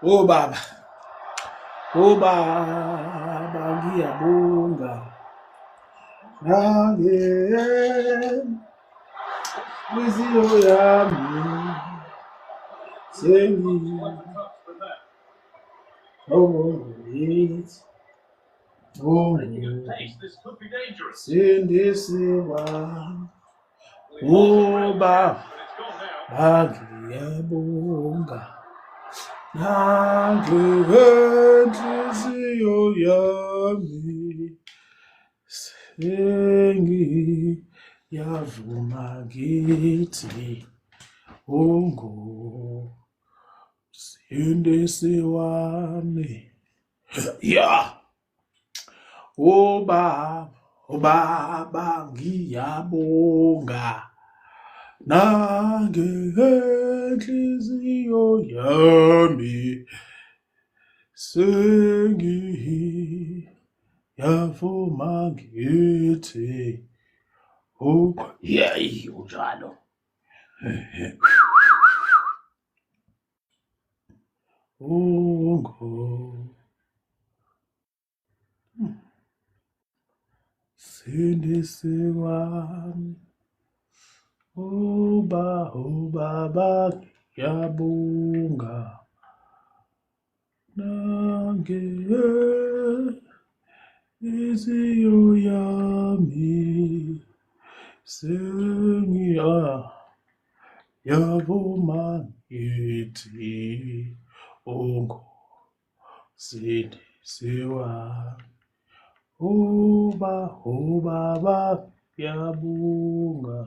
Oh baba. Oh baba ngiyabonga. Nange inhliziyo yami sengi Oh, Sindisiwa uba ngiyabonga nangenhliziyo yami sengiyavuma ngithi ungu sindisi wami ya ubaba ubaba ngiyabonga nangenhliziyo yami sengiyavuma ngithi oh yeyi unjalo. Ungo Sindisi wami uba ubaba ngiyabonga nange inhliziyo yami sengiya yavuma ngithi ungusindisi wami uba ubaba ngiyabonga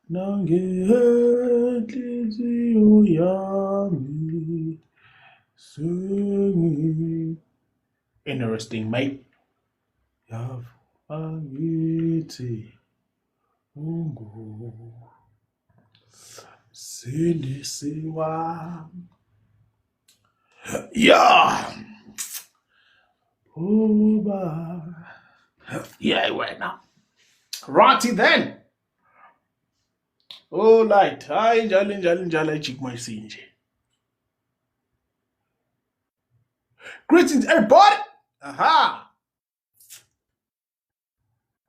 nangenhliziyo yami sengi interesting mate yavuma ngithi ungu sindisi wami ya uba yeah wena righty then oh light hayi njalo njalo njalo ijikma isinje. Greetings everybody. Aha,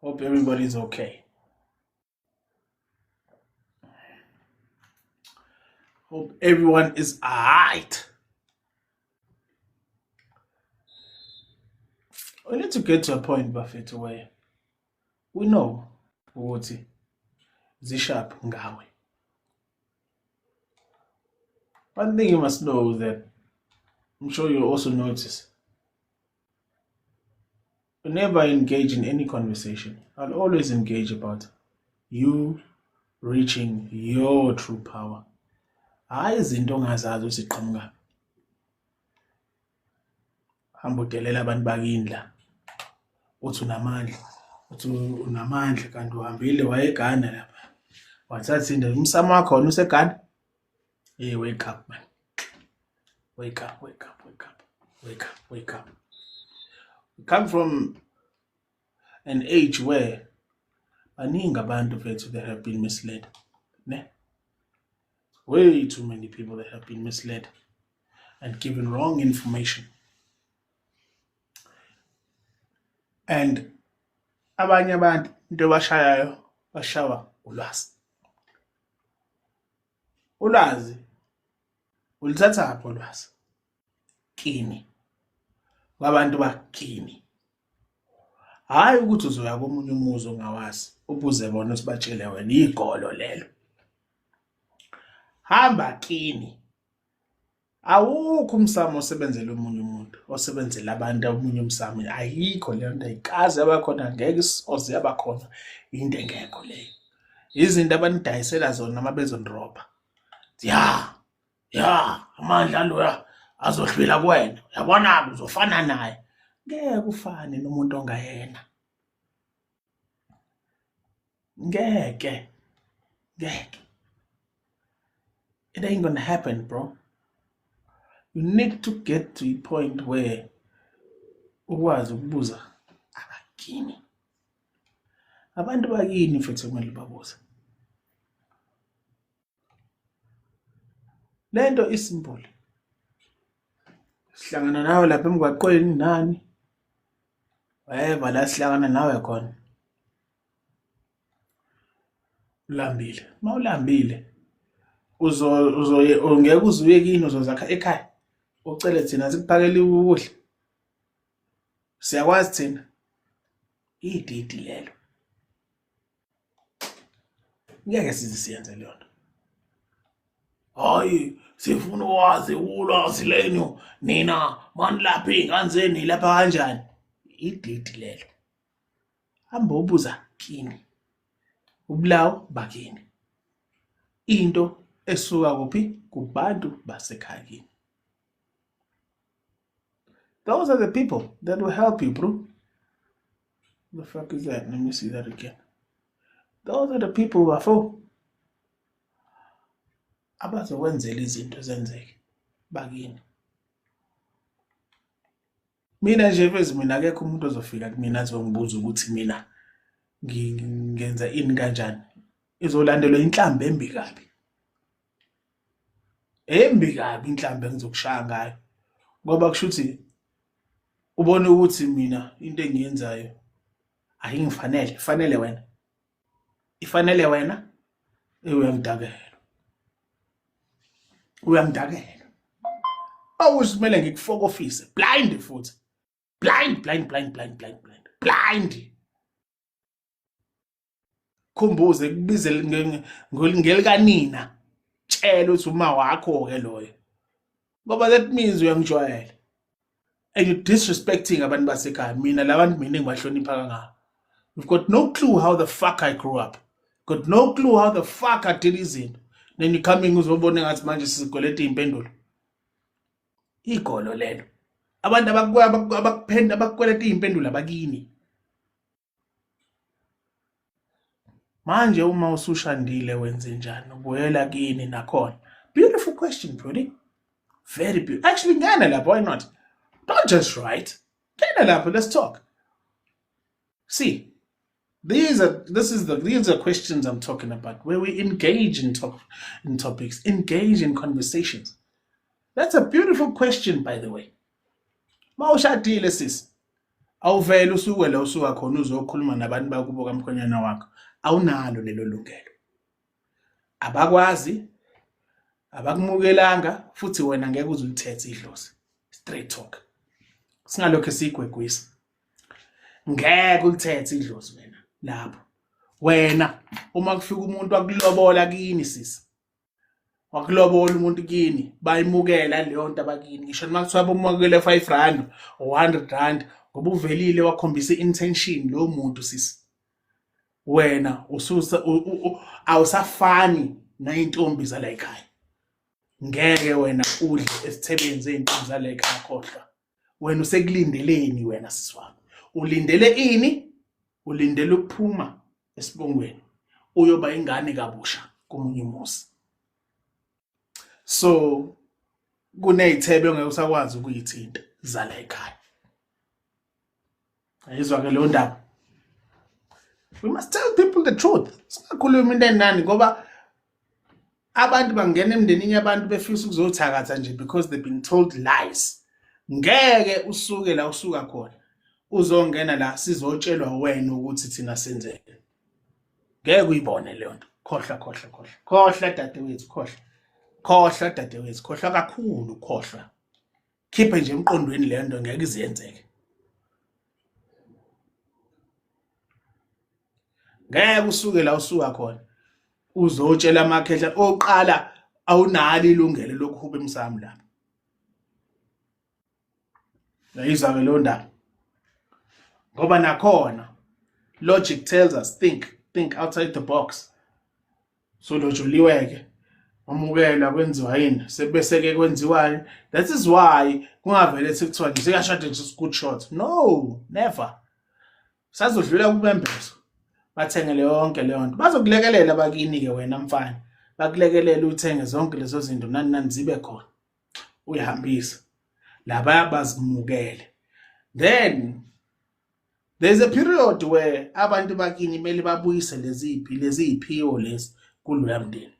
hope everybody's okay. Hope everyone is alright. We need to get to a point, bafethu, where we know ukuthi zisharp ngawe. One thing you must know that I'm sure you'll also notice. Whenever I engage in any conversation, I'll always engage about you reaching your true power. Hayi izinto ongazazi ukuthi ziqhamuka. Hamba udelela abantu bakini la. Uthi unamandla, uthi unamandla kanti uhambile waye eGhana lapha. Wathatha indawo umsamo wakho useGhana. Hey, wake up man. Wake up, wake up, wake up. Wake up, wake up. We come from an age where baningi abantu bethu that have been misled. Ne? Way too many people that have been misled and given wrong information. And abanye abantu into ebashayayo bashawa ulwazi. Ulwazi ulithathaphi ulwazi? Kini. Kwabantu bakini. Hhayi ukuthi uzoya komunye umuzi ongawazi ubuze bona ukuthi batshele wena igolo lelo. Hamba kini. Awukho umsamo osebenzela omunye umuntu, osebenzela abantu omunye umsamo. Ayikho leyo nto, ayikaze yabakhona, ngeke isoze yabakhona, into engekho leyo. Izinto abanidayisela zona uma bezonirobha. Ya, ya, amandla loya azohlwila kuwena. Uyabona-ke uzofana naye. Ngeke ufane nomuntu ongayena. Ngeke. Ngeke. It ain't gonna happen, bro. You need to get to a point where ukwazi ukubuza abakini. Abantu bakini mfethu kumele ubabuze. Lento isimple. Sihlangana nawe lapha emgwaqweni nani? Weva la sihlangana nawe khona. Ulambile. Uma ulambile uzo uzo ngeke uze uye kini, uzozakha ekhaya. Ucele thina sikuphakele ukudla. Siyakwazi thina. Ididi lelo. Ngeke size siyenze leyo nto. Hayi, sifuna ukwazi ulwazi lenu nina manilapha iy'ngane zenu nilapha kanjani. Ididi lelo. Hamba ubuza kini. Ubulawo bakini. Into esuka kuphi? Kubantu basekhaya kini. Those are the people that will help you, bro. The fuck is that? Let me see that again. Those are the people bafo abazokwenzela izinto zenzeke bakini. Mina nje mfethu, mina akekho umuntu ozofika kumina azongibuza ukuthi mina ngenza ini kanjani. Izolandelwa inhlambi embi kabi. Embi kabi inhlambi engizokushaya ngayo. Ngoba kusho ukuthi ubone ukuthi mina into engiyenzayo ayingifanele, ifanele wena. Ifanele wena. Uyangidakela. Uyangidakela. Awusimele ngikufokofise blind futhi. Blind, blind, blind, blind, blind, blind. Blind. Khumbuze kubize ngelikanina. Tshela ukuthi uma wakho ke loyo. Ngoba that means uyangijwayela. And you disrespecting abantu basekhaya. Mina labantu mina engibahlonipha kangaka. You've got no clue how the fuck I grew up. Got no clue how the fuck I did izinto. Then you coming uzobona ngathi manje sizikweleta iy'mpendulo. Igolo lelo. Abantu abakuphenda abakukweleta iy'mpendulo abakini. Manje uma usushandile wenze njani? Ubuyela kini nakhona. Beautiful question, Brody. Very beautiful. Actually, ngena lapho, why not? Don't just write. Ngena lapho, let's talk. See, these are questions I'm talking about, where we engage in talk in topics, engage in conversations. That's a beautiful question, by the way. Mawushadile sis, awuvele usuke la usuka khona uzokhuluma nabantu bakubo kamkhonyana wakho. Awunalo lelo lungelo. Abakwazi, abakumukelanga, futhi wena ngeke uze ulithethe idlozi. Straight talk. Singalokho sigwegwisa. Ngeke ulithethe idlozi wena lapho. Wena uma kufika umuntu akulobola kini sisi, wakulobola umuntu kini, bayimukela leyo nto abakini, ngisho noma kuthiwa bomukele 5 rand or 100 rand, ngoba uvelile wakhombisa i-intention lowo muntu sisi. Wena ususa awusafani ney'ntombi zala ekhaya. Ngeke wena udle esithebeni zey'ntombi zala ekhaya, khohlwa. Wena usekulindeleni wena sisi wami? Ulindele ini? Ulindele ukuphuma esibongweni uyoba ingane kabusha komunye umuzi. So kuney'thebe ongeke usakwazi ukuyithinta zala ekhaya. Ayizwa ke leyo ndaba. We must tell people the truth. Singakhulumi into enani ngoba abantu bangena emndenini yabantu befisa ukuzothakatha nje because they've been told lies. Ngeke usuke la usuka khona uzongena la sizotshelwa wena ukuthi thina senzeni. Ngeke uyibone leyo nto. Khohlwa, khohlwa, khohlwa. Khohlwa dadewethu, khohlwa. Khohlwa dadewethu, khohlwa kakhulu, khohlwa. Khiphe nje emqondweni leyo nto, ngeke iziyenzeke. Ngeke usuke la usuka khona uzotshela amakhehla oqala, awunalo ilungelo lokuhuba emsamo lapha. Uyayizwa ke leyo ndaba? Ngoba nakhona logic tells us think outside the box. So lotshuliwe ke, wamukelwa, kwenziwa yini sebese ke kwenziwani? That is why kungavele sekuthiwa nje sekashade nje, good shot. No, never. Sazodlula kubembezo, bathengele yonke leyo nto, bazokulekelela bakini ke wena mfana, bakulekelela uthenge zonke lezo zinto nani nani zibe khona, uyihambisa laba bazimukele. Then there's a period where abantu bakini kumele babuyise lezi lezi iphiwo lezi kuloya mndeni.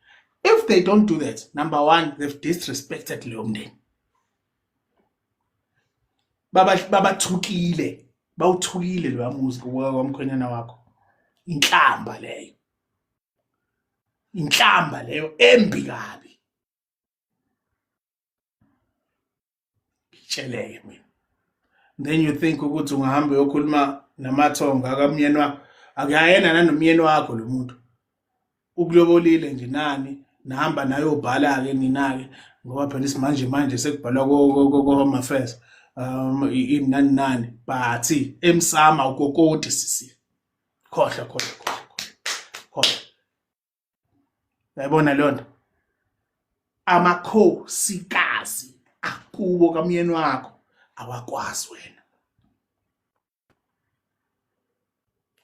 If they don't do that, number one, they've disrespected leyo mndeni. Babathukile, bawuthukile loya muzi kwamkhwenyana wakho. Inhlamba leyo. Inhlamba leyo embi kabi. Ngitsheleke mina. Then you think ukuthi ungahamba uyokhuluma namathonga akamyeni wakho. Akuyena nanomyeni wakho lo muntu. Ukulobolile nje nani nahamba nayobhala-ke nina-ke ngoba phela isimanje manje sekubhalwa ko-home affairs ini nani nani but emsama ukokoti sisi khohlwa khohlwa khohlwa khohlwa uyayibona leyo nto amakhosikazi akubo kamyeni wakho awakwazi wena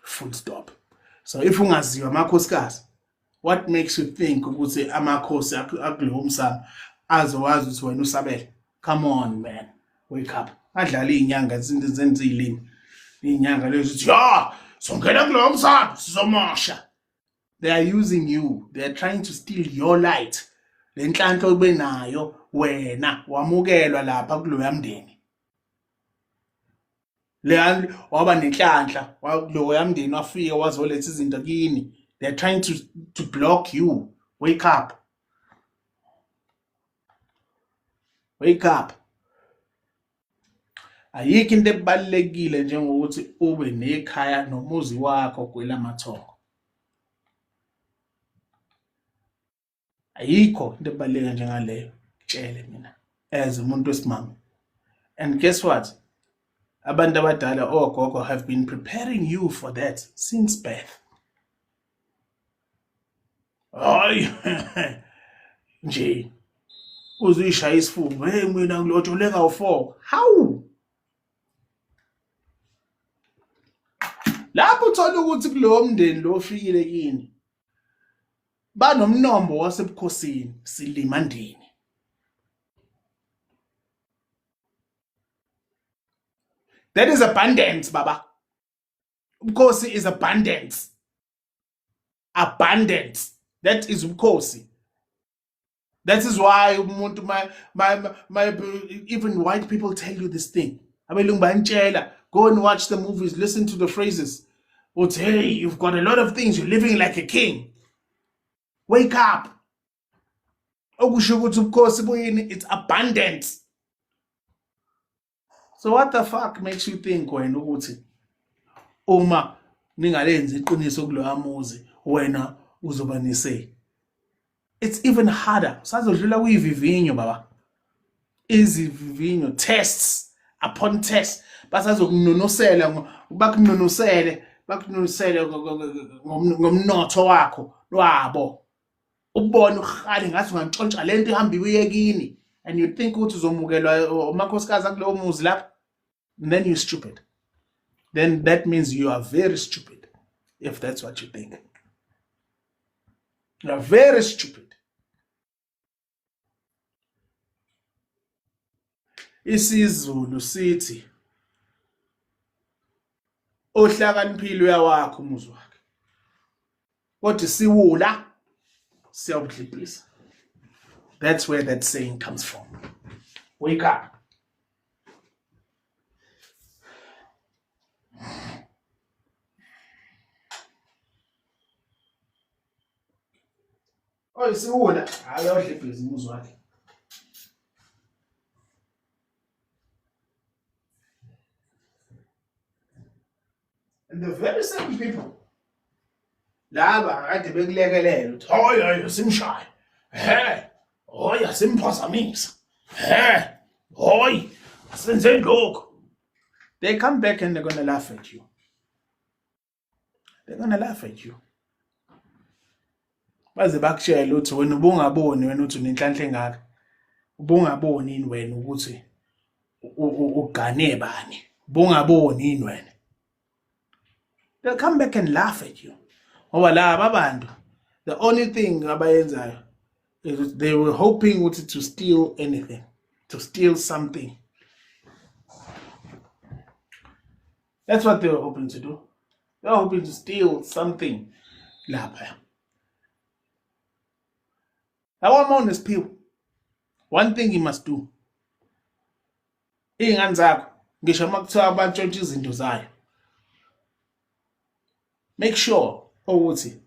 full stop. So if ungaziwa amakhosikazi, what makes you think ukuthi amakhosi akulowo msamo azowazi ukuthi wena usabele? Come on man, wake up. Adlala iy'nyanga zenza iy'limi, iy'nyanga lezo zithi ya songena kulowo msamo sizomosha. They are using you, they are trying to steal your light. Le nhlanhla obe nayo wena wamukelwa lapha kuloya mndeni leya waba nenhlanhla loya mndeni wafika wazoletha izinto kini. They're trying to block you. Wake up, wake up. Ayikho into ebalulekile njengokuthi ube nekhaya nomuzi wakho kwelamathongo. Ayikho into ebaluleke njengaleyo, tshele mina as umuntu wesimame. And guess what, abantu abadala ogogo have been preparing you for that since birth. Hayi nje uzuyishaya isifuba, hey mina ngilotsholeka u4. Hawu, lapho uthola ukuthi kulowo mndeni lo ofikile kini banomnombo wasebukhosini silima ndini. That is abundance baba. Ubukhosi is abundance. Abundance, that is ubukhosi. That is why umuntu my even white people tell you this thing. Abelungu bayantshela, go and watch the movies, listen to the phrases. Uthi hey, you've got a lot of things, you're living like a king. Wake up. Okusho ukuthi ubukhosi buyini? It's abundance. So what the fuck makes you think wena ukuthi uma ningalenzi iqiniso kuloya muzi wena uzoba nise? It's even harder. Sazodlula kuyivivinyo baba, izivivinyo, tests upon tests. Basazokununusela, bakununusele, bakununusele ngomnotho wakho lwabo. Ubone uhale ngathi ungantshontsha lento ihambe ibuye kini, and you think ukuthi uzomukelwa umakhosikazi akulowo muzi lapho. Then you're stupid. Then that means you are very stupid if that's what you think. You are very stupid. IsiZulu sithi ohlakaniphile uyawakha umuzi wakhe, kodwa isiwula siyawudlibhisa. That's where that saying comes from. Wake up. Oyisiwula hayi uyawudlibhiza umuzi wakhe. And the very same people laba kade bekulekelela ukuthi hayi hayi simshaye, he hayi asimphazamisa, he hayi asenzeni lokho, they come back and they're gonna laugh at you. They're gonna laugh at you. Baze bakutshele ukuthi wena ubungaboni, wena uthi unenhlanhla engaka, ubungaboni yini wena ukuthi ugane bani, ubungaboni yini wena? They'll come back and laugh at you, ngoba laba abantu the only thing abayenzayo is they were hoping ukuthi to steal anything, to steal something. That's what they were hoping to do. They were hoping to steal something lapha. Yabo uma unesiphiwo, one thing you must do, iy'ngane zakho ngisho uma kuthiwa bantshontsha izinto zayo, make sure ukuthi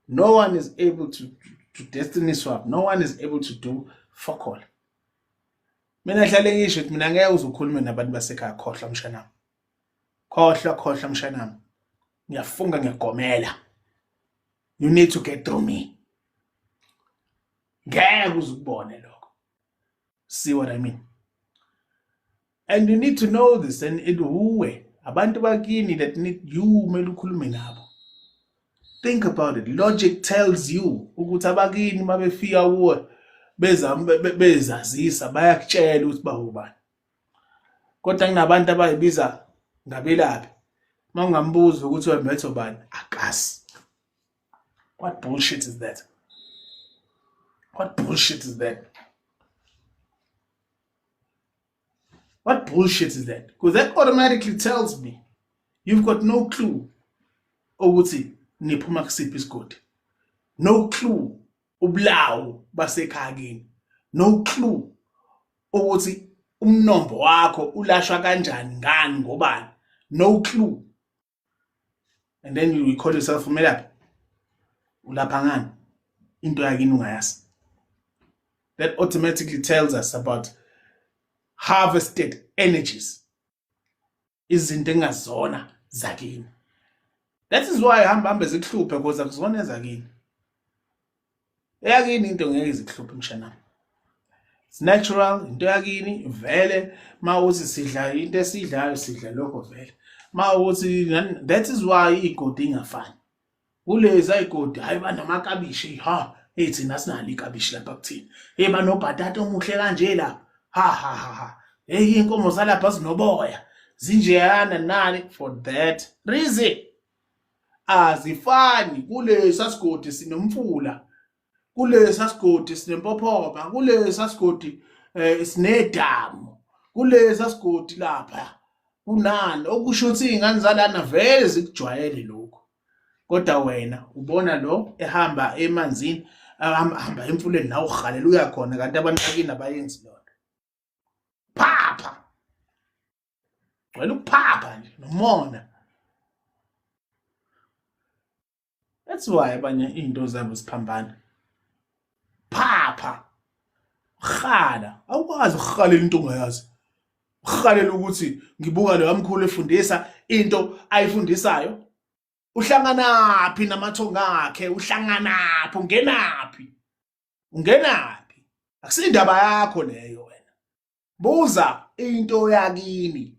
no one is able to destiny swap, no one is able to do fuck all. Mina hlale ngisho ukuthi mina ngeke uze ukhulume nabantu basekhaya, khohlwa mshanami, khohlwa, khohlwa mshanami, ngiyafunga ngiyagomela, you need to get through me. Ngeke uze ukubone lokho. See what I mean? And you need to know this, and it uwe abantu bakini that need you, kumele ukhulume nabo. Think about it. Logic tells you ukuthi abakini mabefika kuwe bezazisa bayakutshela ukuthi bawubani. Kodwa kunabantu abayibiza ngabelaphi, uma ungambuza ukuthi wembethe ubani, akazi. What bullshit is that? What bullshit is that? What bullshit is that? Because that automatically tells me you've got no clue ukuthi niphuma kusiphi isigodi. No clue ubulawu basekhaya kini. No clue ukuthi umnombo wakho ulashwa kanjani, ngani, ngobani. No clue. And then you call yourself umelaphi. Ulapha ngani? Into yakini ungayazi. That automatically tells us about harvested energies. Izinto engazona zakini. That is why hamba hambe zikuhluphe, because akuzona ezakini. Eyakini into ngeke izikuhluphe mshanami. It's natural, into yakini vele. Mawuthi sidla into esidlayo, sidla lokho vele. Mawuthi, that is why igodi ingafani. Kulezi ayigodi hayi banamakabishi, ha, hey, thina sinalo ikabishi lapha kuthina. Hey, banobhatata omuhle kanje lapha. Ha ha ha ha. Hey, inkomo zalapha zinoboya. Zinjeyana nani, for that reason. Azifani. Kulesa sigodi sinomfula, kulesa sigodi sinempophoma, kulesa sigodi sinedamu, kulesa sigodi lapha kunani, okusho ukuthi iy'ngane zalana vele zikujwayele lokhu. Kodwa wena ubona lo ehamba emanzini, ahamba emfuleni, nawe uhalela uya khona, kanti abantu bakini abayenzi lona. Phapha, gcwele ukuphapha nje nomona. That's why abanye iy'nto zabo ziphambana. Phapha, hala, awukwazi ukuhalela into ongayazi. Uhalela ukuthi ngibuka lo mkhulu efundisa into ayifundisayo, uhlanganaphi namathonga akhe, uhlanganaphi, ungenaphi, ungenaphi? Akusindaba yakho leyo wena. Buza into yakini.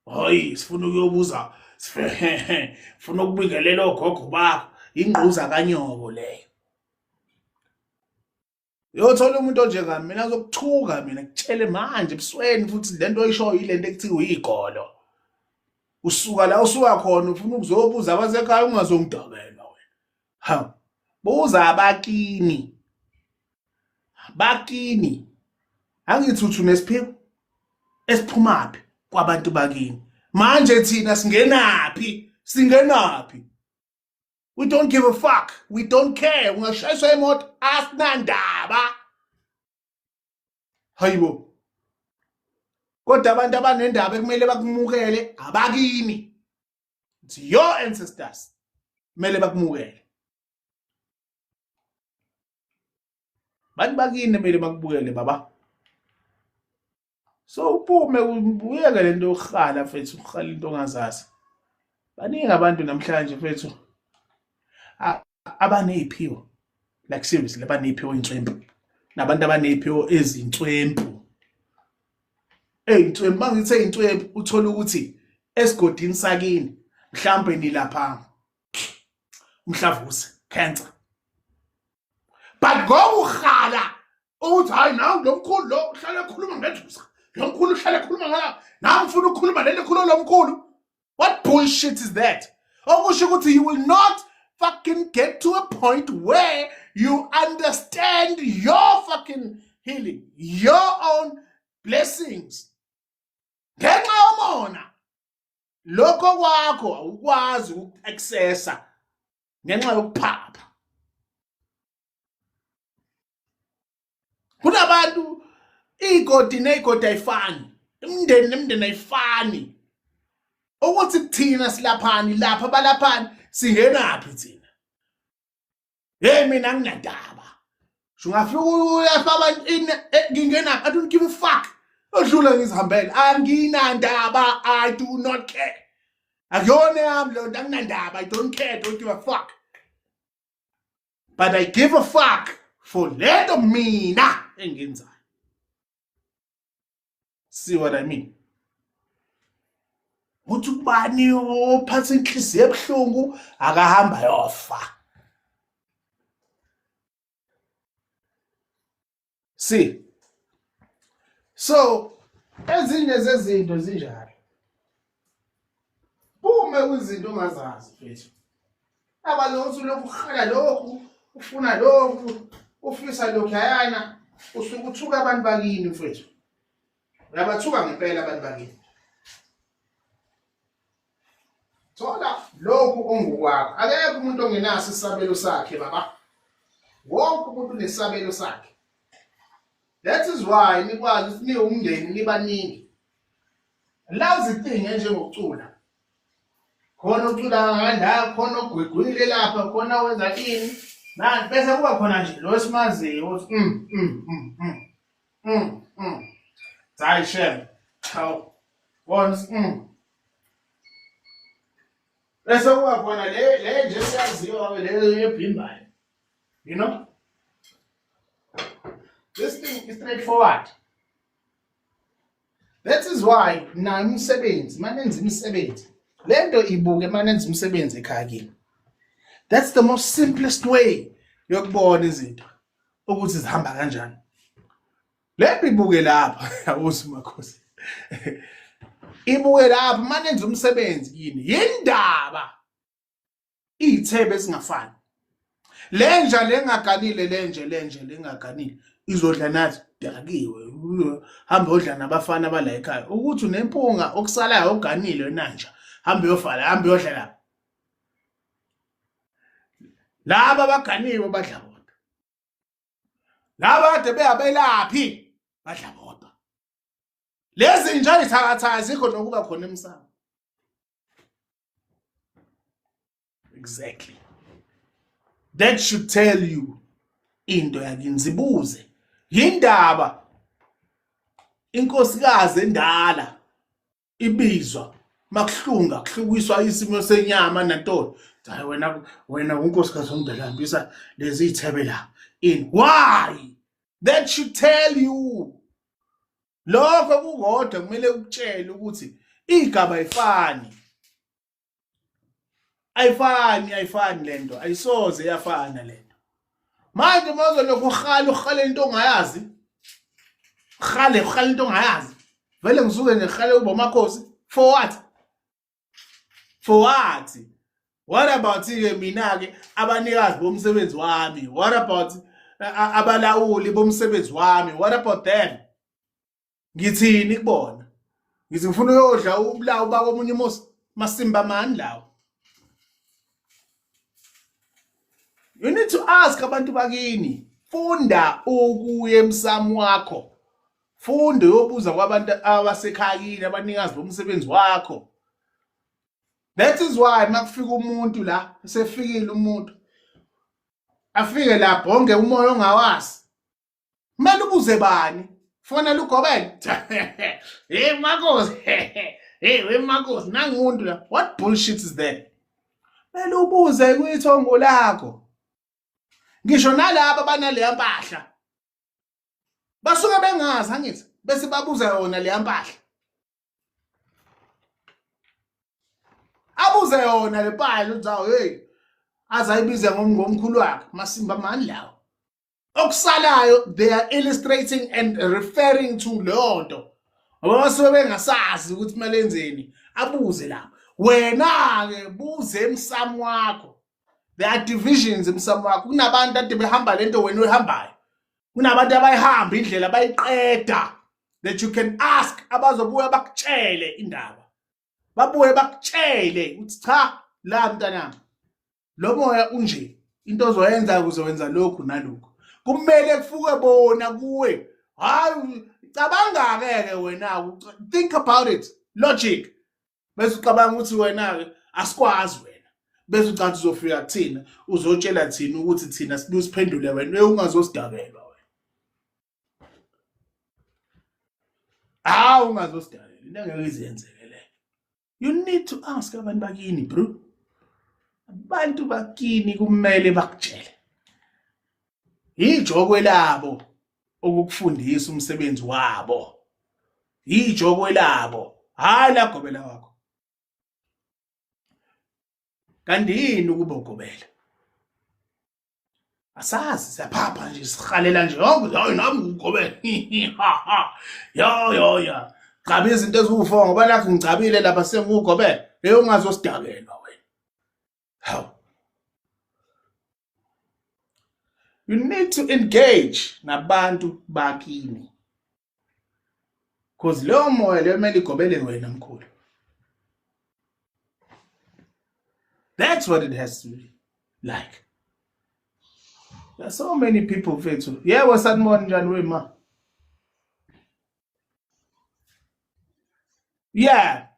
Hayi, sifuna ukuyobuza, sifuna ukubingelela ogogo bakho, ingquza kanyoko leyo. Uyothola umuntu onjengami mina azokuthuka, mina kutshele manje ebusweni futhi lento oyishoyo ilento ekuthiwa uyigolo. Usuka la usuka khona ufuna ukuzobuza abasekhaya, ungazongidabela wena. Ha, buza abakini, bakini. Angithi uthi unesiphiwo esiphumaphi kwabantu bakini. Manje thina singenaphi? Singenaphi? We don't give a fuck, we don't care. Ungashayiswa imoto, asinandaba. Hayibo, kodwa abantu abanendaba ekumele bakumukele abakini. It's your ancestors kumele bakumukele. Bantu bakini kumele bakubukele baba. So uphume uyeke lento yokuhala mfethu, ukuhala into ongazazi. Baningi abantu namhlanje mfethu abaney'phiwo, like seriously, abaney'phiwo ey'nswempu, nabantu abaney'phiwo ezinswempu, ey'nswempu. Uma ngithi ey'nswempu, uthola ukuthi esigodini sakini mhlampe nilapha umhlavuze, cancer, but ngokuhala ukuthi hayi, nawu lo mkhulu lo uhlale ekhuluma ngenzuza, lo mkhulu uhlale ekhuluma ngala, nami ngifuna ukukhuluma lento ekhuluma lo mkhulu. What bullshit is that? Okusho ukuthi you will not fucking get to a point where you understand your fucking healing, your own blessings, ngenxa yomona. Lokho kwakho awukwazi uku-accessa ngenxa yokuphapha. Kunabantu igodi negodi ayifani, imindeni nemindeni ayifani. Ukuthi thina silaphani lapha balaphani singenaphi thina. Hey mina nginandaba. Ungafika uyafaka abantu in eh, ngingenaphi I don't give a fuck. Odlula ngizihambele anginandaba I do not care. Akuyona yami leyo nto anginandaba I don't care don't give a fuck. But I give a fuck for lento mina engiyenzayo. See what I mean? Uthi ubani ophatha inhliziyo ebuhlungu akahamba yofa. See? So ezinye zezinto zinjalo. Pume kwizinto ongazazi mfethu. Abalothi lokhu uhala lokhu ufuna lokhu ufisa lokhu yayana usuke uthuka abantu bakini mfethu. Uyabathuka ngempela abantu bakini. Thola lokhu ongokwakho. Akekho umuntu ongenaso isabelo sakhe baba. Wonke umuntu unesabelo sakhe. That is why nikwazi ukuthi niwumndeni nibaningi. Lazi thing enjengokucula. Khona ucula kangaka, khona ogwegwile lapha, khona wenza ini. Nani bese kuba khona nje lo esimaziyo ukuthi Hayi shem. Hawu. Bona Bese kuba khona le le nje siyaziwa le ebhimbayo. You know? This thing is straightforward. That is why nayo umsebenzi manenza imisebenzi lento ibuke manenza umsebenzi ekhaya kini. That's the most simplest way yokubona izinto ukuthi zihamba kanjani. Lento ibuke lapha awuzi makhosi. Ibuke lapha manenza umsebenzi kini. Yindaba iy'thebe ezingafani le nja le engaganile le nje le nje le engaganile izodla nathi dakiwe hamba odla nabafana bala ekhaya ukuthi unempunga okusalayo oganile nanja hamba uyofala hamba uyodla lapha laba abaganiwe badla bodwa laba kade beyabelaphi badla bodwa lezi nja ithakatha azikho nokuba khona emsamo Exactly. That should tell you into yakini zibuze. Yindaba inkosikazi endala ibizwa makuhlunga kuhlukiswa isimo senyama nantoni. Hayi wena wena unkosikazi omdala hambisa lezi ithebe la. In why? That should tell you lokho kukodwa kumele ukutshele ukuthi igaba ayifani ayifani ayifani lento ayisoze yafana lento manje mawuzolokhu uhala uhala into ongayazi uhale uhala into ongayazi vele ngisuke nje ngihale ubomakhosi for what for what what about ke mina ke abanikazi bomsebenzi wami what about abalawuli bomsebenzi wami what about them ngithini kubona ngithi ngifuna uyodla ubulawu bakomunye umuzi masimba mani lawo you need to ask abantu bakini funda ukuya emsamo wakho funda uyobuza kwabantu abasekhaya kini abanikazi bomsebenzi wakho that is why makufika umuntu la sefikile umuntu afike la bhonge umoya ongawazi kumele ubuze bani fonela ugobele hey makosi hey we makosi nangumuntu la what bullshit is that kumele ubuze kwithongo lakho ngisho nalaba banaleya mpahla basuke bengazi angithi bese babuza yona leya mpahla abuze yona le mpahla uthi hawu hey azayibize ngomkhulu wakhe masimba mani lawo okusalayo they are illustrating and referring to leyo nto ngoba basuke bengasazi ukuthi kumele enzeni abuze lapho wena-ke buze emsamo wakho there are divisions emsamo wakho kunabantu ade behamba lento wena oyihambayo kunabantu abayihamba indlela bayiqeda that you can ask abazobuya bakutshele indaba babuye bakutshele ukuthi cha la mntanami lo moya unje into ozoyenza ukuze wenza lokhu nalokhu. Kumele kufuke bona kuwe. Hayi, cabanga-ke ke wena, think about it, logic. Bese ucabanga ukuthi wena-ke asikwazi wena, bese ucathi uzofika kuthina uzotshela thina ukuthi thina sibuye siphendule wena, ungazosidakelwa wena. Hawu, ungazosidakelwa, into engeke izenzeke leyo. You need to ask abantu bakini, bro. Abantu bakini kumele bakutshele. Ijokwe labo ukukufundisa umsebenzi wabo. Ijokwe labo, hayi lagobela wakho. Kanti yini ukuba ugobela? Asazi, siyaphapha nje, sihalela nje yonke, hayi nami ngigobela. Yo yo ya. Gcabe izinto eziwu-4 ngoba nakho ngigcabile lapha sengugobela. Hey, ungazosidakelwa wena. Hawu. You need to engage nabantu bakini. Cause leyo moya leyo kumele igobele wena mkhulu. That's what it has to be like. There are so many people mfethu. Yebo, sanibona, njani wema? Yeah.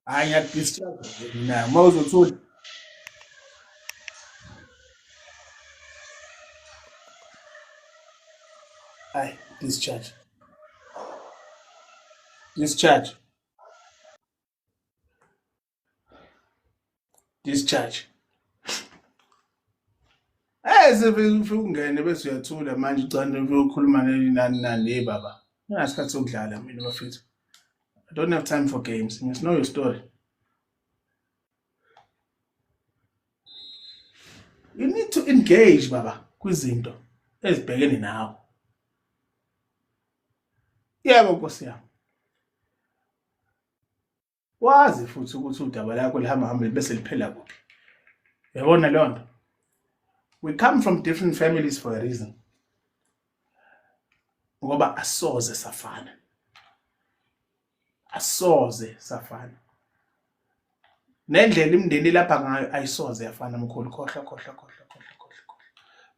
Hayi, ngiyakudischarge mina uma uzothula. Hayi, discharge. Discharge. Discharge. Eh, sefike ungene bese uyathula manje, ucanda uyokhuluma nani nani. Hey baba. Nginasikhathi sokudlala mina bafethu. I don't have time for games. You must know your story. You need to engage baba kwizinto ezibhekene nawe. Yebo Nkosi yami. Wazi futhi ukuthi udaba lakho lihamba hambe bese liphela kuphi. Uyabona leyo nto? We come from different families for a reason. Ngoba asoze safana. Asoze safana. Nendlela imindeni lapha ngayo ayisoze yafana mkhulu. Khohlwa, khohlwa, khohlwa, khohlwa, khohlwa.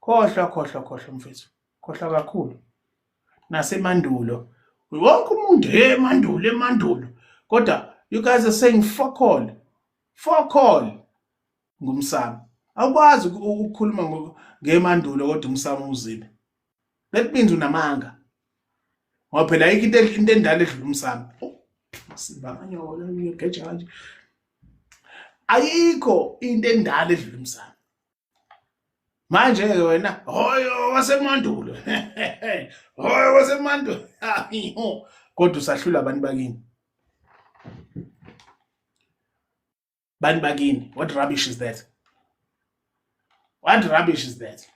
Khohlwa, khohlwa, khohlwa mfethu. Khohlwa kakhulu. Nasemandulo wonke umuntu, hey, emandulo, emandulo, kodwa you guys are saying fuck all, fuck all ngumsamo. Awukwazi ukukhuluma ngemandulo kodwa umsamo uzibe. That means unamanga, ngoba phela ayikho into endala edlula umsamo. Sibanganyoko uyogeja kanje, ayikho into endala edlula umsamo. Manje ke wena, hoyo wasemandulo, hoyo wasemandulo, kodwa usahlula abantu bakini, bantu bakini. What rubbish is that? What rubbish is that?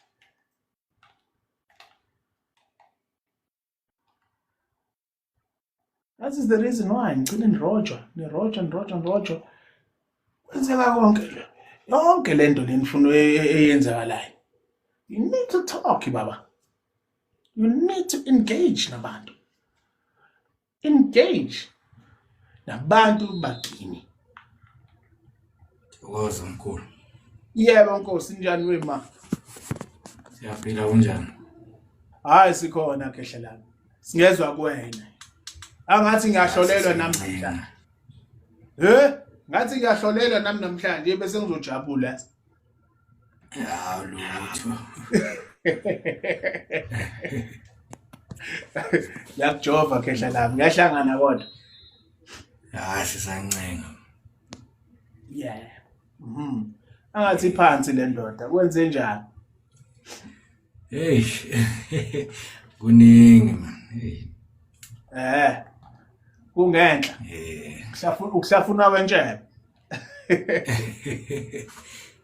That is the reason why ngigcine nirojwa, nirojwa, nirojwa, nirojwa. Kwenzeka konke le, yonke le nto lenifuna eyenzakalayo. You need to talk baba. You need to engage nabantu. Engage nabantu bakini. Thokoza mkhulu. Yebo Nkosi, njani wema? Siyaphila, kunjani? Hayi, sikhona khehla lami. Singezwa kuwena. Angathi ngiyahlolelwa nami namhlanje. Eh, ngathi ngiyahlolelwa nami namhlanje bese ngizojabula. Ya lutho. Ngiyakujova khehla lami, ngiyahlangana kodwa. Ya, sisancenga. Yeah. Angathi phansi le ndoda, kwenze njani? Hey. Kuningi man. Hey. Eh. Kungenhla. Eh. Kuhlafuna, ukuhlafuna kwentshebe.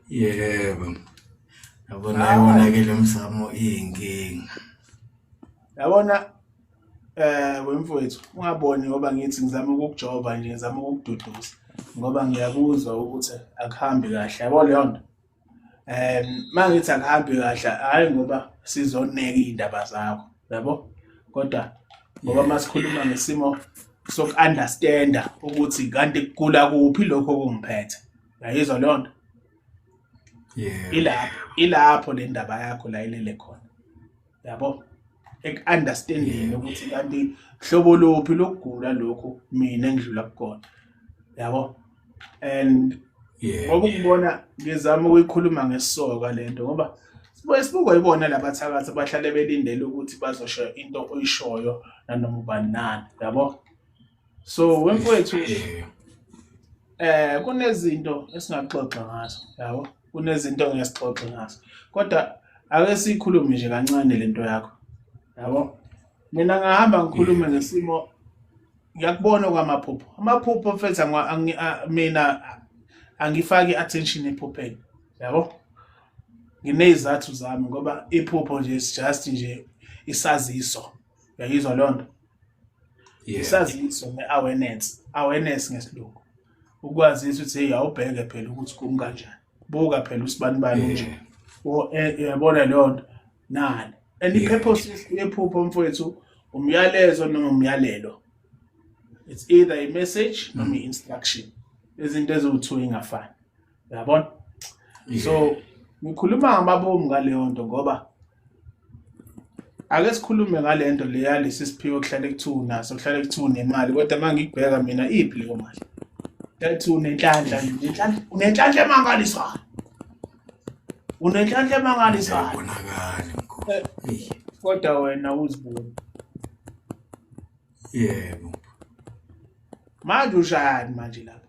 Yebo. Yabona, yonakele umsamo, iyinkinga. Yabona wemfowethu, ungaboni ngoba ngithi ngizama ukukujova nje, ngizama ukukududuza ngoba ngiyakuzwa ukuthi akuhambi kahle, yabo leyo nto. Mangithi akuhambi kahle, hayi ngoba sizoneka iy'ndaba zakho, yabo, kodwa ngoba masikhuluma ngesimo soku-understanda ukuthi kanti kugula kuphi lokho okungiphethe. Uyayizwa leyo nto? Yebo. Ilapho le ndaba yakho la ilele khona, yabo, eku-understanding ukuthi kanti hlobo luphi lokugula lokhu mina engidlula kukona, yabo. And ngoba ukubona ngizama ukuyikhuluma ngesisoka lento, ngoba sibuye sibukwe yibona labathakathi abahlale belindele ukuthi bazosho into oyishoyo nanoma ubani nani, yabo. So wemfowethu, kunezinto esingaxoxa ngazo, yabo, kunezinto engesixoxe ngazo, kodwa ake sikhulume nje kancane lento yakho, yabo. Mina ngahamba ngikhulume ngesimo, ngiyakubona kwamaphupho, amaphupho mfethu, mina angifaki attention ephupheni, yabo. Nginezizathu zami, ngoba iphupho nje is just nje isaziso, uyayizwa leyo nto? Isaziso ne-awareness, awareness ngesilungu, ukwazisa ukuthi hey, awubheke phela ukuthi kumi kanjani, buka phela usibani bani nje, uyabona leyo nto nani. And i-purpose yephupho mfowethu umyalezo noma umyalelo, it's either a message noma i-instruction, izinto eziwu-two ingafani, uyabona? So ngikhuluma ngamabomu ngaleyo nto, ngoba ake sikhulume ngale nto leya, lesi siphiwo kuhlale kuthiwa unaso, kuhlale kuthiwa unemali, kodwa uma ngikubheka mina, iphi leyo mali? Kuthiwa unenhlanhla, unenhlanhla, unenhlanhla emangalisayo, unenhlanhla emangalisayo. Ayibonakali mkhulu. Eyi. Kodwa wena uzibona. Yebo. Manje ushayani manje lapha?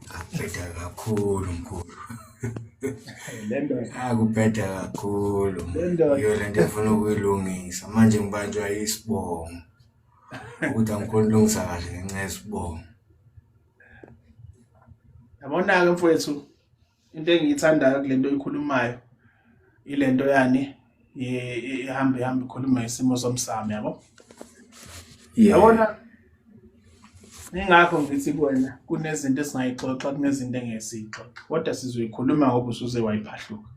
Akubheda kakhulu mkhulu. Le ndoda. Akubheda kakhulu. Le ndoda. Iyo lento efuna ukuyilungisa. Manje ngibanjwa isibongo. Ukuthi angikhoni ukulungisa kahle ngenxa yesibongo. Yabona-ke mfowethu, into engiyithandayo kule nto oyikhulumayo, ile nto yani ihambe ihambe ikhuluma ngesimo somsamo, yabo. Yabona, ingakho ngithi kuwena kunezinto esingayixoxa, kunezinto engeke siyixoxe, kodwa sizoyikhuluma ngoba usuze wayiphahluka,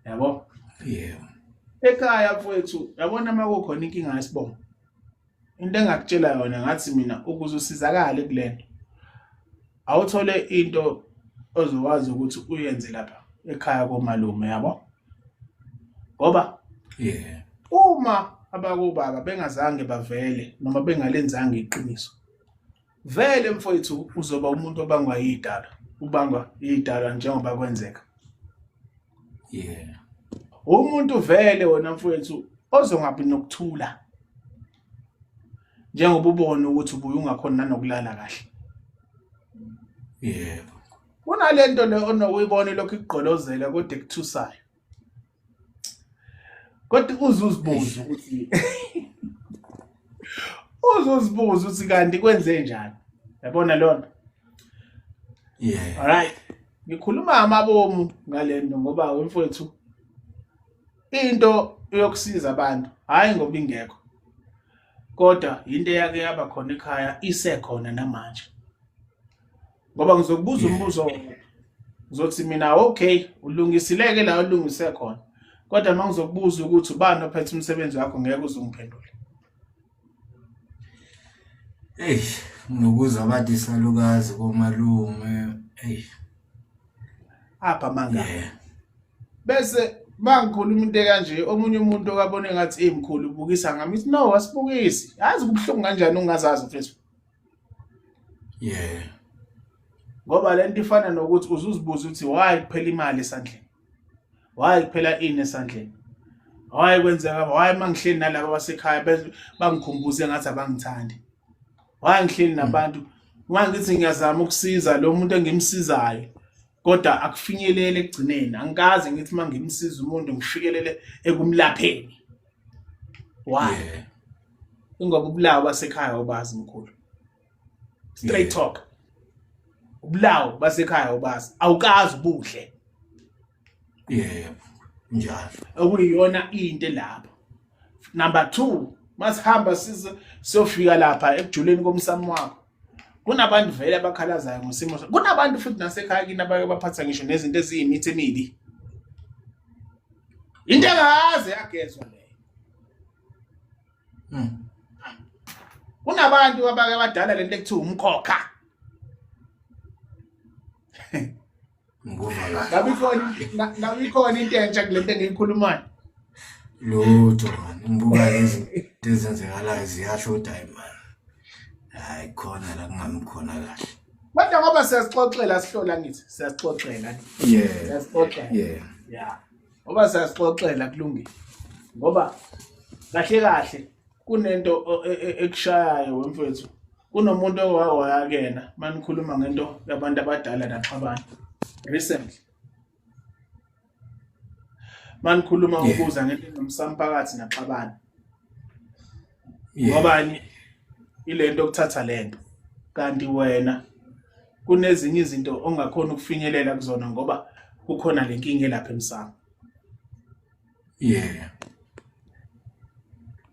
yabo. Yebo. Ekhaya mfowethu, yabona, uma kukhona inkinga yesibongo, into engakutshela yona, ngathi mina ukuze usizakale kulento, awuthole into ozokwazi ukuthi uyenze lapha ekhaya komalume, yabo, ngoba uma abakubaba bengazange bavele noma bengalenzanga iqiniso vele mfowethu, uzoba umuntu obangwa yidalwa, ubangwa yidalwa njengoba kwenzeka. Umuntu vele wena mfowethu ozongabi nokuthula, njengoba ubona ukuthi ubuye ungakhona nanokulala kahle. Kunalento le onokuyibona lokhu ikugqolozela kodwa ekuthusayo, kodwa uze uzibuze ukuthi, uze uzibuze ukuthi kanti kwenze njani, yabona leyo nto? Yeah. Alright, ngikhuluma amabomu ngalento ngoba mfowethu into yokusiza abantu, hayi ngoba ingekho, kodwa into eyake yaba khona ekhaya, isekhona namanje, ngoba ngizokubuza umbuzo owodwa, ngizothi mina okay, ulungisileke la ulungise khona, kodwa uma ngizokubuza ukuthi ubani ophethe umsebenzi wakho, ngeke uze ungiphendule. Eyi, nginokuza bathi isalukazi komalume. Eyi. Apha manga. Bese mangikhuluma into ekanje, omunye umuntu okabone ngathi emkhulu ubukisa ngami, ithi no, asibukisi. Yazi kubuhlungu kanjani ungazazi mfethu? Ngoba lento ifana nokuthi uzuzibuza ukuthi why kuphela imali esandleni, why kuphela ini esandleni, why kwenzeka, why mangihleli nalabo basekhaya bangikhumbuze ngathi abangithandi, why ngihleli nabantu uma ngithi ngiyazama ukusiza lo muntu engimsizayo kodwa akufinyelele ekugcineni, angikaze ngithi uma ngimsiza umuntu ngifikelele ekumlapheni, why? Ingoba ubulawo basekhaya ubazi mkhulu, straight talk, ubulawo basekhaya ubazi, awukazi ubuhle. Yebo, njalo. Okuyiyona into lapho. Number 2, masihamba size siyofika lapha ekujuleni komsamo wakho, kunabantu vele abakhalazayo ngosimo, kunabantu futhi nasekhaya kini abake baphatha ngisho nezinto eziyimithi emibi, into engaze yagezwa leyo. Kunabantu abake badala lento ekuthiwa umkhokha. Ngikuva kahle. Ngabe ikhona ngabe ikhona into entsha kule nto engiyikhulumayo? Lutho man, ngibuka lezi zinto ezenzekalayo ziyasho ukuthi hayi man. Hayi khona la kungami khona kahle. Kodwa ngoba siyasixoxela sihlola ngithi siyasixoxela. Yeah. Siyasixoxela. Yeah. Yeah. Ngoba siyasixoxela kulungile. Ngoba kahle kahle kunento ekushayayo wemfethu. Kunomuntu owawaya kuyena manikhuluma ngento yabantu abadala naxabana recently. Manikhuluma ukuza ngento nomsamphakathi naxabana. Ngobani ilento okuthatha lento kanti wena kunezinye izinto ongakhona ukufinyelela kuzona ngoba kukhona lenkinga elapha emsamo. Yeah.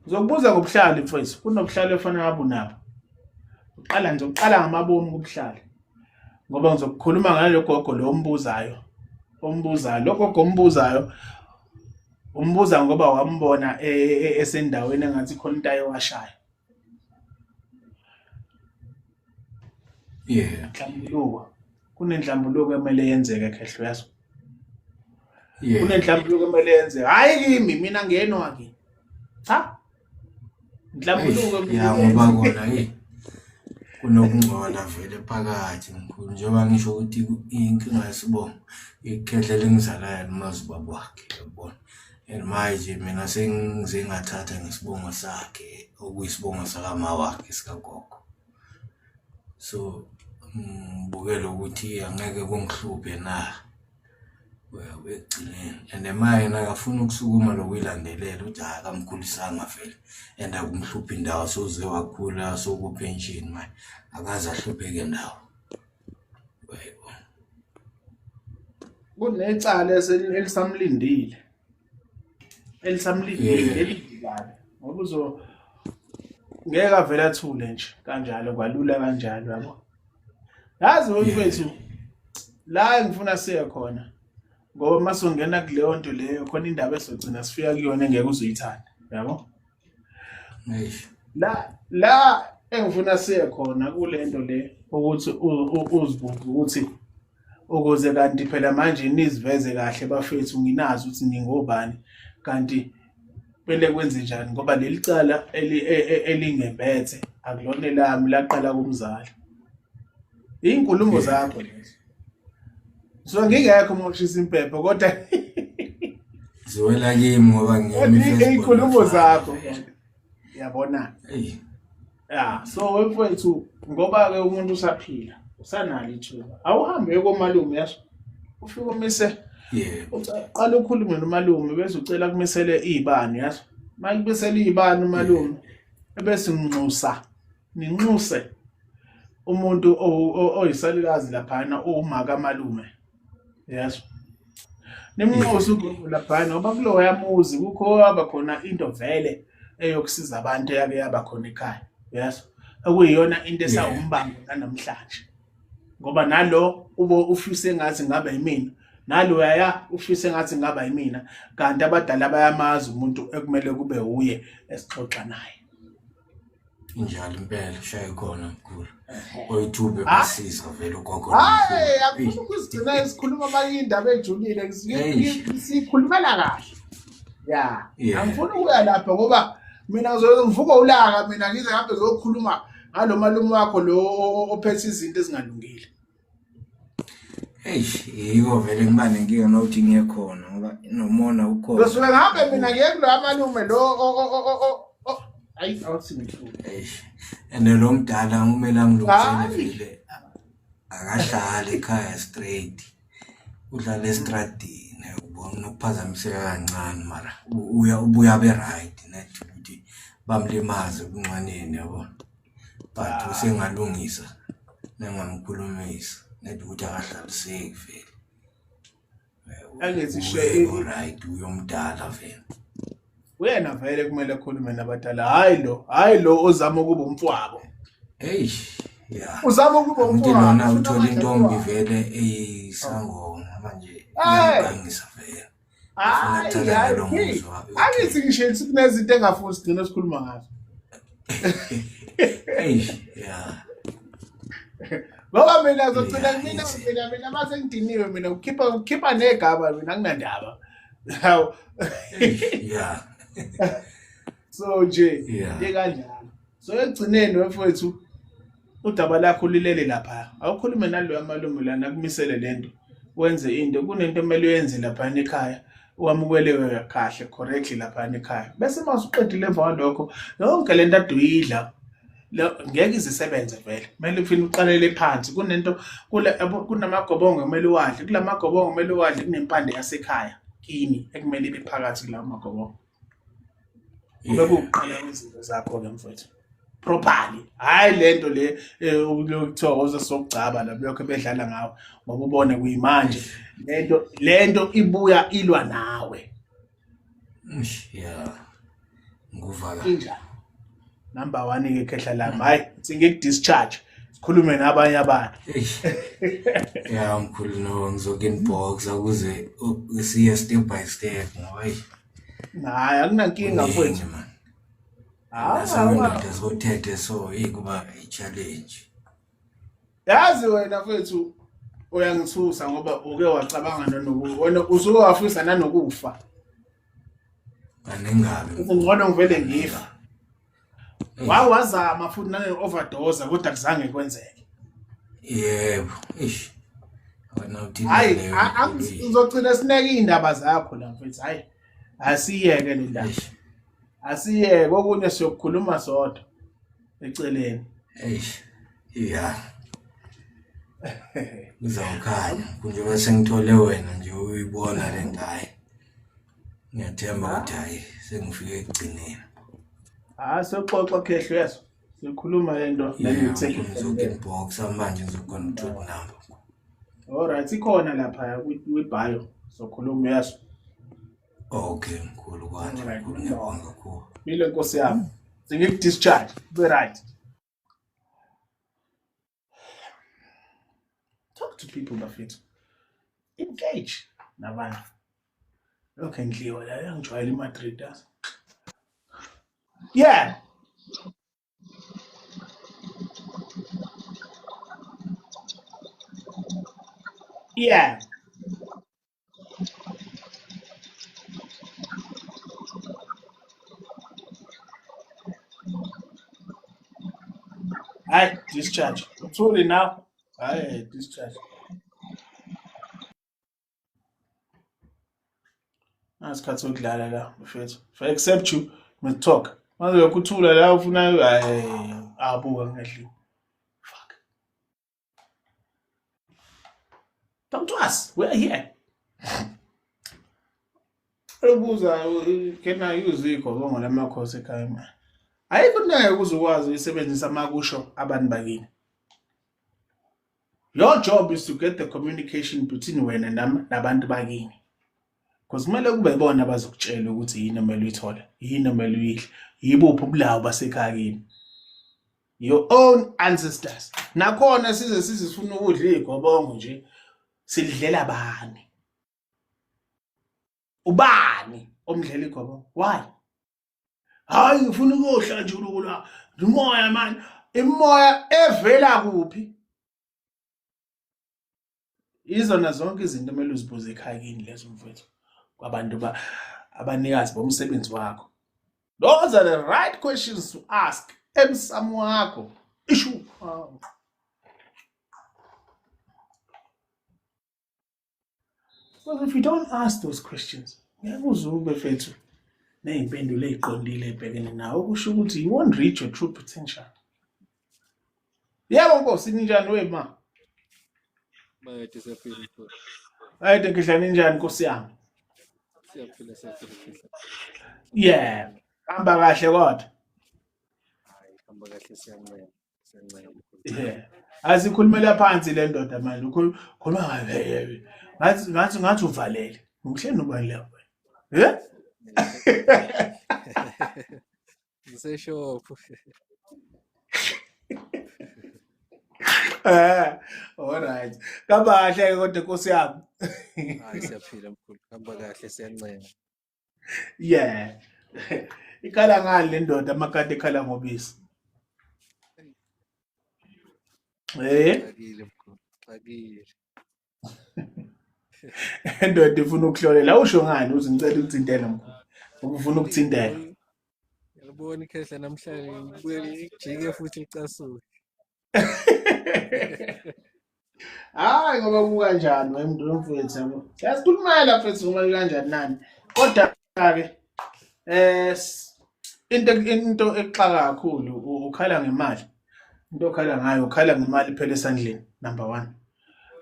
Ngizokubuza ngobuhlali mfowethu, kunobuhlali ofana ngabe unabo. Uqala nje uqala ngamabomu kubuhlali. Ngoba ngizokukhuluma ngalo gogo lo ombuzayo. Ombuzayo, lo gogo ombuzayo umbuza ngoba wambona e, e, e, esendaweni engathi khona into ayewashayo. Yeah. Nhlambuluko. Kunenhlambuluko emele yenzeke khehlo yazo. Yeah. Kunenhlambuluko emele yenzeke. Hayi kimi mina ngenwa ke. Cha. Inhlambuluko ya ngoba kona hey kunokungcola vele phakathi mkhulu njengoba ngisho ukuthi inkinga yesibongo ikhehla elingizalayo limazi ubaba wakhe yabona and manje mina sengize ngathatha ngesibongo sakhe okuyisibongo sakama wakhe sikagogo so ngibukele ukuthi angeke kungihluphe na ekugcineni and ma yena akafuni ukusukuma lokuyilandelela ukuthi hhayi akamkhulisanga vele and akumhluphi ndawo soze wakhula sokupenshini manje akaze ahlupheke ndawo. Kunecala elisamlindile elisamlindile elibi kabi ngoba uzo ngeke avele athule nje kanjalo kwalula kanjalo yabo. Yazi mfethu la engifuna siye khona ngoba uma songena kuleyo nto leyo khona indaba esogcina sifika kuyona engeke uzoyithanda yabo. La la engifuna siye khona kule nto le ukuthi uzibuze ukuthi ukuze kanti phela manje niziveze kahle bafethu nginazi ukuthi ningobani kanti kumele kwenze njani ngoba leli cala elingembethe akulona elami laqala kumzali. Iy'nkulumo zakho lezo. So ngingekho uma ushisa impepho kodwa ziwela kimi ngoba ngiyimi iy'nkulumo zakho yabona. Eyi. Ya, so wemfowethu ngoba-ke umuntu usaphila usanalo ithuba awuhambe komalume yaso ufike umise yebo uqala ukhulume nomalume bese ucela kumisele iy'bani yaso uma kumisele iy'bani umalume ebese nginxusa ninxuse umuntu oyisalukazi laphana uwumaka malume yes nimnxuse ugogo laphana ngoba kuloya muzi kukho yaba khona into vele eyokusiza abantu eyake yaba khona ekhaya yes okuyiyona into esawumbango namhlanje ngoba nalo ubo ufise ngathi ngaba yimina naloyaya ufise ngathi ngaba yimina kanti abadala bayamazi umuntu ekumele kube uye esixoxa naye. Injalo impela shaye khona mkhulu. Oyithube basiza vele ugogo. Hayi akufuni ukuzigcina sikhuluma amanye indaba ejulile sikhulumela kahle. Ya angifuni ukuya lapha ngoba mina ngizobe ngivuka ulaka mina ngize ngihambe ngizokhuluma ngalo malume wakho lo ophethe izinto ezingalungile. Eish, yiko vele ngiba nenkinga nokuthi ngiye khona ngoba nomona ukhona. Ngizosuke ngihambe mina ngiye kulo malume lo ayi awuthi ngihluke. Eish. And lo mdala kumele angilungisele vele. Akahlali ekhaya straight. Udlala estradini ubona ukuphazamiseka kancane mara uya ubuya be right net ukuthi bamlimaze ebuncaneni yabo. But ah. usengalungisa nengamkhulumisa net ukuthi akahlaliseki vele. Angithi she right uyomdala vele. Uyena vele kumele akhulume nabadala hayi lo hayi lo ozama ukuba umfwabo. Eish yeah. Uzama ukuba umfwabo. Lona uthola intombi vele eyisangoma manje iyamgangisa vele. Hayi hayi. Angithi ngisho ukuthi kunezinto engafuni sigcine sikhuluma ngazo. Eish yeah. Ngoba mina ngizogcina Yeah, mina easy. mina mina mase ngidiniwe mina ukhipha negama mina anginandaba. Hawu. Yeah. So nje Yeah. nje kanjalo. So ekugcineni wefowethu udaba lakho lilele lapha. Awukhulume naloya malume lana akumisele lento. Wenze into kunento emele uyenze lapha ekhaya. Wamukelewe kahle correctly lapha ekhaya. Bese masuqedile emva kwalokho yonke lento ade uyidla ngeke izisebenze vele. Kumele ufike uqalele phansi. Kunento kunamagobongo kumele uwadle. Kulamagobongo kumele uwadle kunempande yasekhaya kini ekumele ibe phakathi kulawo magobongo. Kube kuqala kwezinto zakho ke mfowethu. Properly. Hayi lento le lokuthokoza sokugcaba la lokho bedlala ngawe ngoba ubone kuyimanje lento ibuya ilwa nawe. Yeah. Nguva kahle. Injani? Number 1 ke khehla lami. Hayi, singiku discharge. Sikhulume nabanye abantu. Yeah, mkhulu no ngizoku-inbox ukuze siye step by step ngoba Hayi, akunankinga mfowethu. Hayi, sothethe so kuba i-challenge. Yazi wena mfowethu uyangithusa ngoba uke wacabanga nanoku wena usuke wafisa nanokufa. Aningabi. Ngcono ngivele ngifa. Wawazama futhi nane overdose kodwa kuzange kwenzeke. Yebo, eish. Wena uthini? Hayi, ngizogcina sineke indaba zakho la mfethu. Hayi, asiyeke le ndaba. Asiyeke okunye siyokukhuluma sodwa eceleni. Eish. Yeah. Kuzawukhanya njengoba sengithole wena nje uyibona le nto hayi. Ngiyathemba ukuthi hayi sengifike ekugcineni. Ah, soxoxa khehlo yeso. Sikhuluma le nto then you take it. Ngizoku-inbox manje ngizokhona ukuthola number. All right, ikhona lapha kwi-bio. Sokhuluma yeso. Okay, mkhulu kwanje mkhulu ngiyabonga kakhulu. Mile nkosi yami. Sengiku-discharge. Be right. Talk to people bafethu. Engage nabantu. Lokho engidliwa la ngijwayele iMadrid yazi. Yeah. Yeah. Hayi, discharge. Uthule now. Hayi, discharge. Nasikhathi sokudlala la mfethu. If I accept you, must talk. Manje uyakuthula la ufuna hayi abuka ngedliwa. Fuck. Talk to us. We are here. Ubuza can I use igobongo lamakhosi ekhaya manje? Ayikho into angeke uze ukwazi uyisebenzisa makusho abantu bakini. Your job is to get the communication between wena nami nabantu bakini. Because kumele kube bona abazokutshela ukuthi yini omele uyithole, yini omele uyidle, yibuphi ubulawo basekhaya kini. Your own ancestors. Nakhona size sifuna ukudla igobongo nje silidlela bani? Ubani omdlela igobongo? Why? Hayi ngifuna ukuyohlanjululwa umoya man, imoya evela kuphi? Izona zonke izinto kumele uzibuze ekhaya kini lezo mfowethu, kwabantu abanikazi bomsebenzi wakho. Those are the right questions to ask emsamo wakho. Ishu. Because if you don't ask those questions, ngeke uze ube mfethu ney'mpendulo ey'qondile ebhekene nawe, okusho ukuthi you won't reach your true potential. Yebo Nkosi, ninjani we ma? Bayethe siyaphila mkhulu. Bayethe Khehla, ninjani Nkosi yami? Siyaphila siyaphila Khehla. Yeah, hamba kahle kodwa. Hayi, hamba kahle siyancenga. Siyancenga mkhulu. Yeah. Asikhulumela phansi le ndoda manje, ukhuluma ngathi ngathi uvalele. Ngihleni ubani lapho? Eh? Ngiseshop. All right. Kabahle kodwa Nkosi yami. Hayi siyaphila mkhulu. Hamba kahle siyancenga. Yeah. Ikhala ngani le ndoda amakade ekhala ngobisi? Eh, Xakile mkhulu, xakile. Indoda ifuna ukuhlolela, usho ngani uthi ngicela ukuthintela mkhulu? Ngoba ufuna ukuthintela. Ngiyalibona ikhehla namhlanje ngibuye lijike futhi licasuke. Hayi ngoba kukanjani wemntu mfethu yabo. Siyasikhulumela mfethu ngoba kanjani nani. Kodwa-ke into exaka kakhulu ukhala ngemali. Into okhala ngayo ukhala ngemali phela esandleni number 1.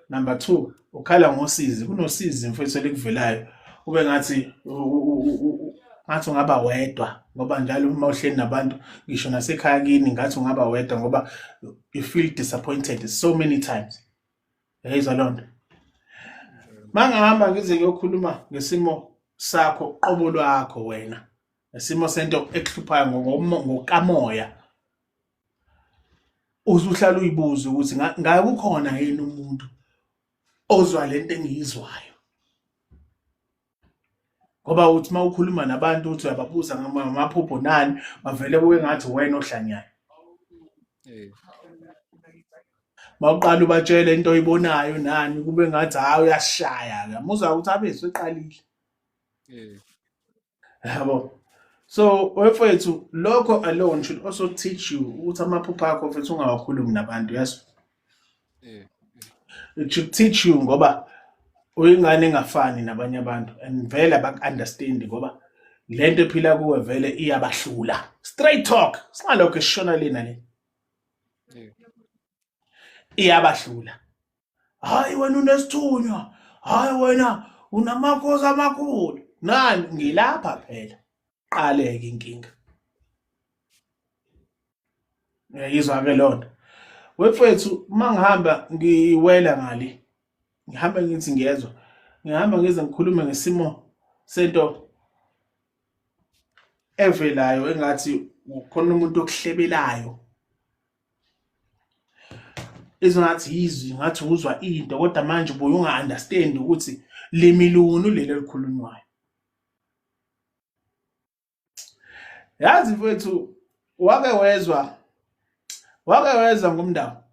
Number 2 ukhala ngosizi, kunosizi mfethu elikuvelayo ube ngathi ngathi ungaba wedwa ngoba njalo uma uhleli nabantu ngisho nasekhaya kini ngathi ungaba wedwa ngoba you feel disappointed so many times. Uyayizwa loo nto? Mangihamba ngize ngiyokhuluma ngesimo sakho qobo lwakho wena, nesimo sento ekuhluphayo ngokamoya, uzuhlala uyibuza ukuthi ngabe kukhona yini umuntu ozwa lento engiyizwayo. Ngoba uthi uma ukhuluma nabantu uthi uyababuza ngamaphupho nani, bavele kube ngathi wena ohlanyayo. Mawuqala ubatshele into oyibonayo nani kube ngathi hayi uyashaya-ke, muzwa ukuthi abezwe eqalile. Yabo. So wefethu lokho alone should also teach you ukuthi amaphupho akho mfethu ungawakhulumi nabantu, yes? It should teach you ngoba uyingane engafani nabanye abantu and vele abaku-understand ngoba lento ephila kuwe vele iyabahlula. Straight talk, singalokho esishona lena le. Iyabahlula. Hayi wena unesithunywa, hayi wena unamakhosi amakhulu. Nani ngilapha phela. Qaleke inkinga. Uyayizwa ke lona. Wefethu uma ngihamba ngiwela ngale, ngihamba ngithi ngiyezwa, ngihamba ngize ngikhulume ngesimo sento evelayo engathi ukhona umuntu okuhlebelayo. Izingathi yizwi ngathi uzwa into kodwa manje ubuye unga-understand ukuthi limi luni leli elikhulunywayo. Yazi mfethu wake wezwa ngomndawo?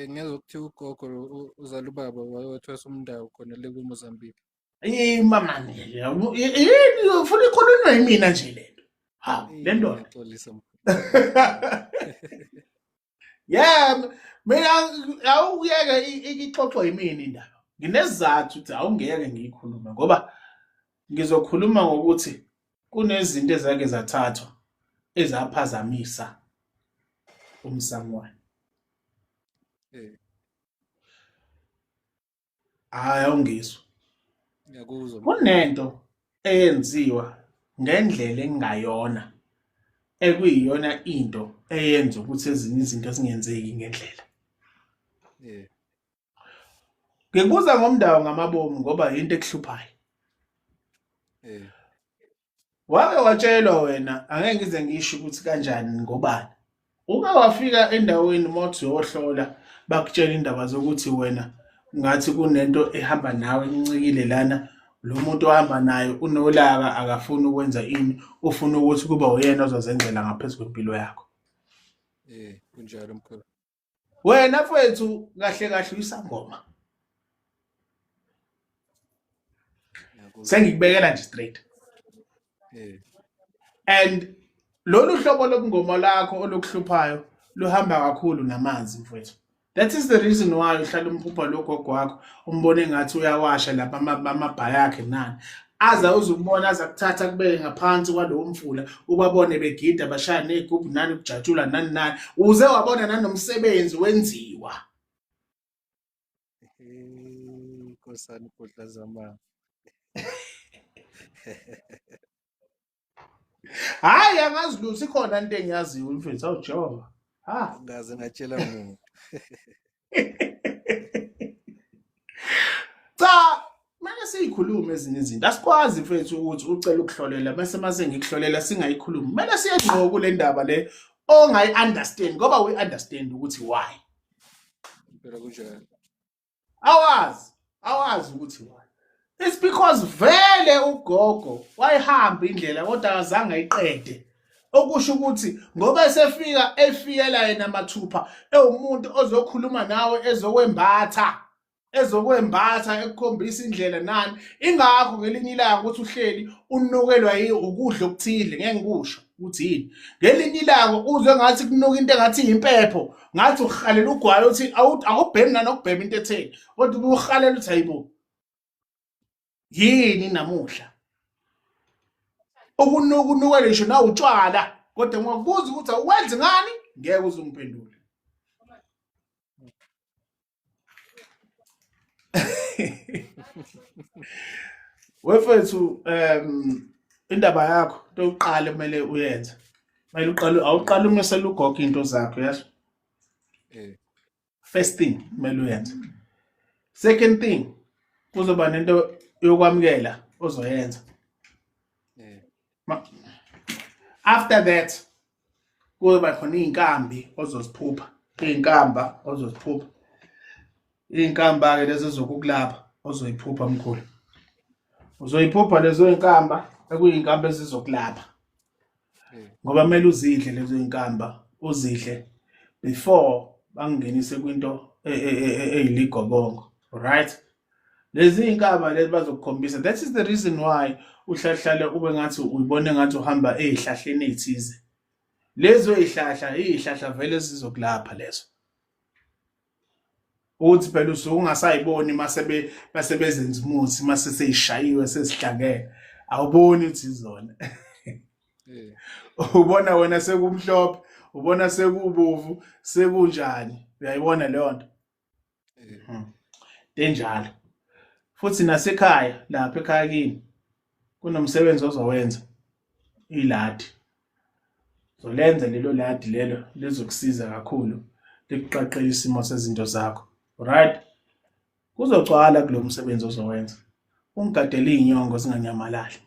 Ngezwa kuthiwa ugogo uzala ubaba wayethwesa umndawo khona le kuMozambique. Mama yini ufuna ikhulunywe yimina nje lento. Hawu le ndoda. Ngiyaxolisa mkhulu. Yeah, mina awuyeke ixoxwe yimina indaba. Nginesizathu ukuthi awungeke ngiyikhulume ngoba ngizokhuluma ngokuthi kunezinto ezake zathathwa ezaphazamisa umsamo wami. Hayi awungizwa. Ngiyakuzwa. Kunento eyenziwa ngendlela engayona ekuyiyona into eyenza ukuthi ezinye izinto zingenzeki ngendlela. Ngikubuza ngomndawo ngamabomu ngoba into ekuhluphayo. Wake watshelwa wena, angeke ngize ngisho ukuthi kanjani ngobani. Uke wafika endaweni mothi uyohlola bakutshela indaba zokuthi wena ngathi kunento ehamba nawe incikile lana, lo muntu ohamba naye unolaka akafuni ukwenza ini, ufuna ukuthi kube uyena ozozenzela ngaphezu kwempilo yakho. Kunjalo mkhulu. Wena mfethu kahle kahle uyisangoma. Sengikubekela nje straight. And lolu hlobo lobungoma lakho olukuhluphayo luhamba kakhulu namanzi mfethu. That is the reason why uhlala umphupha logogo wakho umbone ngathi uyawasha lapha amabhaya akhe nani. Aza uzukubona aza kuthatha kubeke ngaphansi kwalowo mfula ubabone begida bashaya nezigubhu nani kujatshulwa nani nani uze wabona nanomsebenzi wenziwa. Nkosana ubhodla zama. Hayi angazi lutho ikhona into engiyaziyo mfethu awu Jehova. Ha ngaze ngatshela muntu. Cha manje siyikhulume ezinye izinto asikwazi mfethu ukuthi ucela ukuhlolela bese mase ngikuhlolela singayikhulumi. Kumele siye ngqo kule ndaba le ongayi understand ngoba we understand ukuthi why. Impela kunjalo. Awazi ukuthi why. It's because vele ugogo wayihamba indlela kodwa akazange ayiqede. Okusho ukuthi ngoba esefika efikela yena mathupha ewumuntu ozokhuluma nawe ezokwembatha ezokwembatha ekukhombisa indlela nani. Ingakho ngelinye ilanga ukuthi uhleli unukelwa ukudla okuthile, ngeke ngikusho ukuthi yini. Ngelinye ilanga uzwe ngathi kunuka into engathi impepho, ngathi uhalela ugwayi uthi awubhemi nanokubhema into etheni, kodwa ubuhalela uthi hayibo yini namuhla ukunuka unukele ngisho na utshwala, kodwa ngiyakubuza ukuthi awuwenzi ngani, ngeke uze ungiphendule. Wefethu, indaba yakho into yokuqala kumele uyenze, kumele uqale awuqale umisele ugogo into zakho, yazi. First thing kumele uyenze. Second thing, kuzoba nento yokwamukela ozoyenza. After that kuzoba khona iy'nkambi ozoziphupha, iy'nkamba ozoziphupha, iy'nkamba-ke lezo ezokukulapha ozoyiphupha mkhulu. Uzoyiphupha lezo y'nkamba ekuyiy'nkamba ezizokulapha, ngoba kumele uzidle lezo y'nkamba, uzidle before bangingenise kwinto eyiligobongo, right? Lezi iy'nkamba lezi bazokukhombisa. That is the reason why uhlahlale ube ngathi uyibone ngathi uhamba ey'hlahleni ey'thize. Lezo y'hlahla iy'hlahla vele ezizokulapha lezo. Ukuthi phela usuke ungasayiboni mase bezenza umuthi, mase seyishayiwe sesihlangene, awuboni ukuthi izona. Ubona wena sekumhlophe, ubona sekubovu, sekunjani, uyayibona leyo nto. Enjalo. Futhi nasekhaya lapha ekhaya kini kunomsebenzi ozowenza, iladi. Uzolenza lelo ladi lelo lizokusiza kakhulu, likuqaqele isimo sezinto zakho. Right? Kuzogcwala kulo msebenzi ozowenza. Ungigadele iy'nyongo zinganyamalali.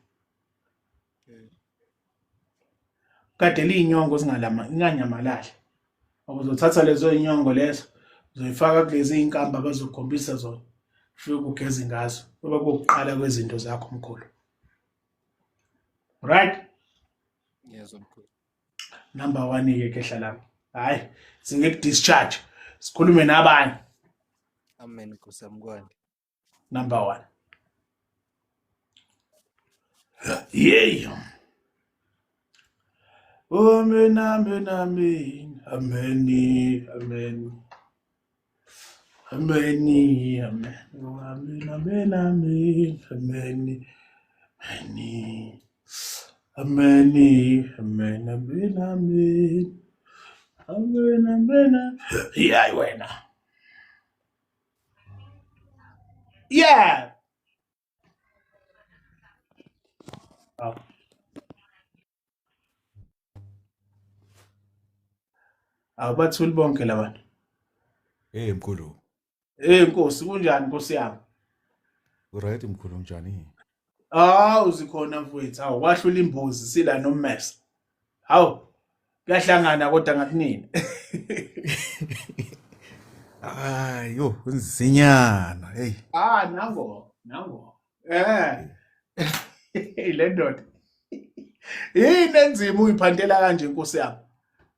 Gadele iy'nyongo zinganyamalali. Uzothatha lezo y'nyongo lezo uzoyifaka kulezi iy'nkambi abazokukhombisa zona, ufike ugeze ngazo, kuba kuwukuqala kwezinto zakho mkhulu. Right? Ngiyezwa mkhulu. Number 1-ke khehla lami. Hhayi, singekudischarge, sikhulume nabanye. Amen Nkosi yami kwande. Number 1. Yey. Amen, amen, amen. Amen, amen. Amen, amen. Amen, amen, amen. Amen. Amen. Amen, amen, amen, amen. Amen, amen. Yeah, wena. Yeah. Awubathuli bonke labantu. Hey mkhulu. Hey Nkosi, kunjani Nkosi yami? Uright mkhulu, unjani? Ah, uzikhona mfowethu. Awu kwahlula imbuzi sila nommesa. Hawu. Kuyahlangana kodwa ngakunini. Hayi yo, kunzinyana. Hey. Ah, nango, nango. Le ndoda. Yini enzima uyiphantela kanje Nkosi yami?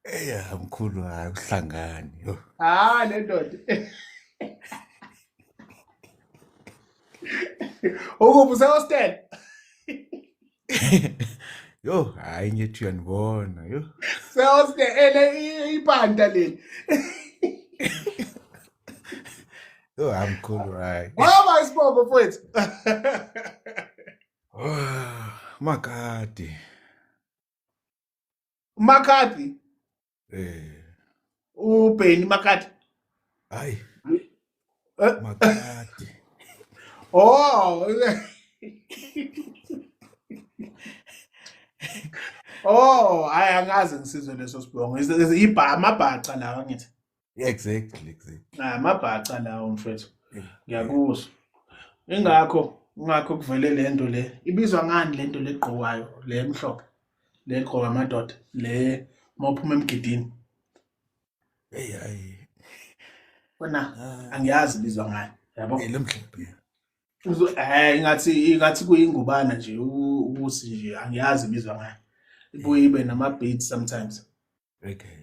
Eh mkhulu, hayi kuhlangani. Yo. Ah, le ndoda. Ukuphi usehostel? Yo, hayi ngithi uyanibona, yo. Sehostel ele ipanta leli. Yo, amkhulu hayi. Waba isibongo mfowethu. Makadi. Makadi? Eh. uBenny Makadi? Hayi. Makadi. Oh. Oh, hayi angaze ngisizwe leso sibongo. Ibha amabhaca lawa ngithi. Exactly, exactly. Ah, amabhaca lawo mfethu. Ngiyakuzwa. Ingakho ingakho kuvele lento le. Ibizwa ngani lento legqokwayo le emhlophe? Le gqoka amadoda le mawuphuma emgidini. Hey hayi. Wena angiyazi ibizwa ngani. Yabo? Le mhlophe. Ingathi kuyingubana nje ukuthi nje angiyazi ibizwa ngani. Ibuye ibe nama-beads sometimes. Okay.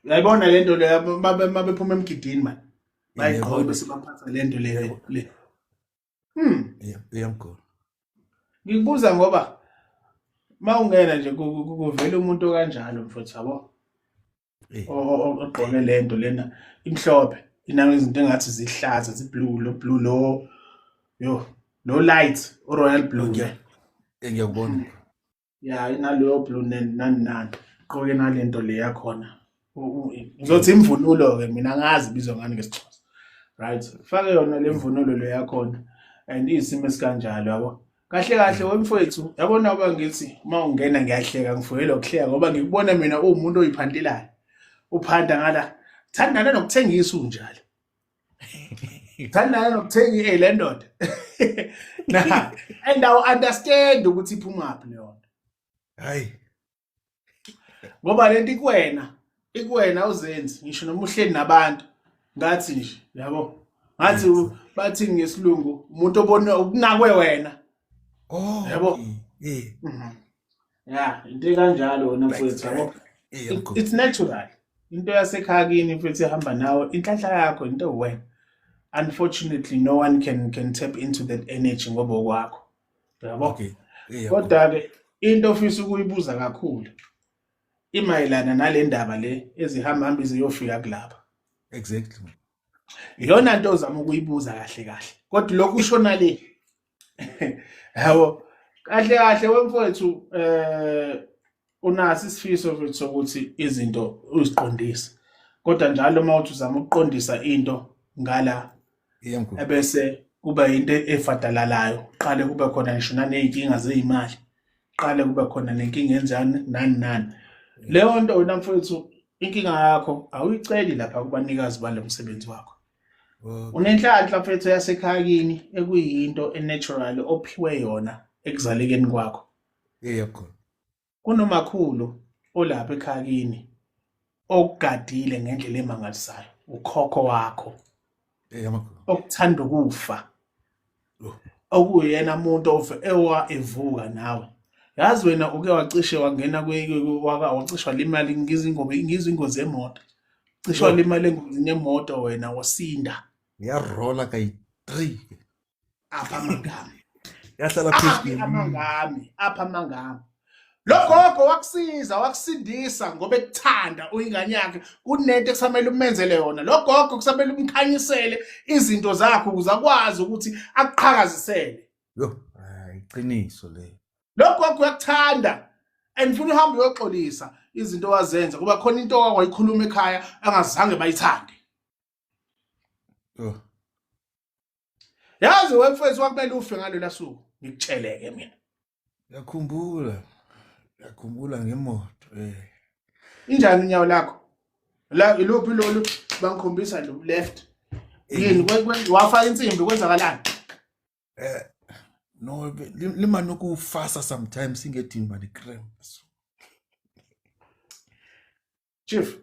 Uyayibona le nto leyo mabephuma emgidini mani. Bayigqoke Ngiyabona. bese baphatha le nto le Yebo. le. Yeah, mkhulu. Ngikubuza ngoba mawungena nje kuvela umuntu okanjalo mfowethu yabo. Ogqoke le nto lena imhlophe inalo izinto engathi zihlaza ziblue lo blue lo yo lo light o royal blue ke. Ngiyakubona. Ya inaloyo blue nani nani. Gqoke nalento le yakhona. Ngizothi imvunulo ke mina angazi ibizwa ngani ngesiXhosa. Right. Fake yona le mvunulo le yakhona and isimo esikanjalo yabo. Kahle kahle wemfowethu yabona uba ngithi uma ungena ngiyahleka ngifuyela ukuhleka ngoba ngikubona mina uwumuntu oyiphantelayo. Uphanda ngala thandana nokuthengisa unjalo. Thandana nokuthenga le ndoda. Na and I understand ukuthi iphumaphi leyo nto. Hayi. Ngoba lento ikuwena uzenzi ngisho noma uhleli nabantu ngathi nje yabo ngathi bathi ngesilungu umuntu obona ukunakwe wena. Oh. Yabo. Eh. Yeah, into kanjalo wena mfowethu yabo. It's natural. Into yasekhaya kini mfowethu ihamba nawe, inhlanhla yakho into wena. Unfortunately no one can tap into that energy ngoba okwakho. Yabo. Okay. Kodwa ke into ofisa ukuyibuza kakhulu imayelana nale ndaba le ezihamba hamba iziyofika kulapha. Exactly. Iyona nto ozama ukuyibuza kahle kahle. Kodwa lokhu ushona le. Yabo. Kahle kahle wemfowethu unaso isifiso futhi sokuthi izinto uziqondise. Kodwa njalo uma uthi uzama ukuqondisa into ngala ebese kuba into efadalalayo, qale kube khona ngisho naneyinkinga zezimali. Qale kube khona nenkinga enjani nani nani. Leyo nto wena mfowethu inkinga yakho awuyiceli lapha kubanikazi balo msebenzi wakho. Unenhlanhla mfethu yasekhaya kini ekuyinto enatural ophiwe yona ekuzalekeni kwakho. Yebo. Kunomakhulu olapha ekhaya kini okugadile ngendlela emangalisayo, ukhokho wakho. Okuthanda ukufa. Okuyena umuntu ewa evuka nawe. Yazi wena uke wacishe wangena wacishwa limali ngizwe ingozi yemoto. Cishwa limali engozini yemoto wena wasinda. Yarola kayi-3. Apha amangami. Yahlala phezulu. Amangami, apha amangami. Lo gogo wakusiza wakusindisa ngoba ekuthanda uyingane yakhe kunento ekusamele umenzele yona. Lo gogo kusamele umkhanyisele izinto zakhe ukuze akwazi ukuthi akuqhakazisele. Yo, hayi iqiniso le. Lo gogo uyakuthanda and ufuna uhambe uyoxolisa izinto wazenza kuba khona into owayikhuluma ekhaya angazange bayithande. Yo. Yazi wemfethu wakumele ufe ngalolu suku ngikutsheleke mina. Ngiyakhumbula. Ngiyakhumbula ngemoto Injani unyawo lakho? La iluphi lolu bangikhombisa lo left. Yini wafaka insimbi kwenzakalani? No limane ukufasa sometimes ingedimba ne cramp. Chief,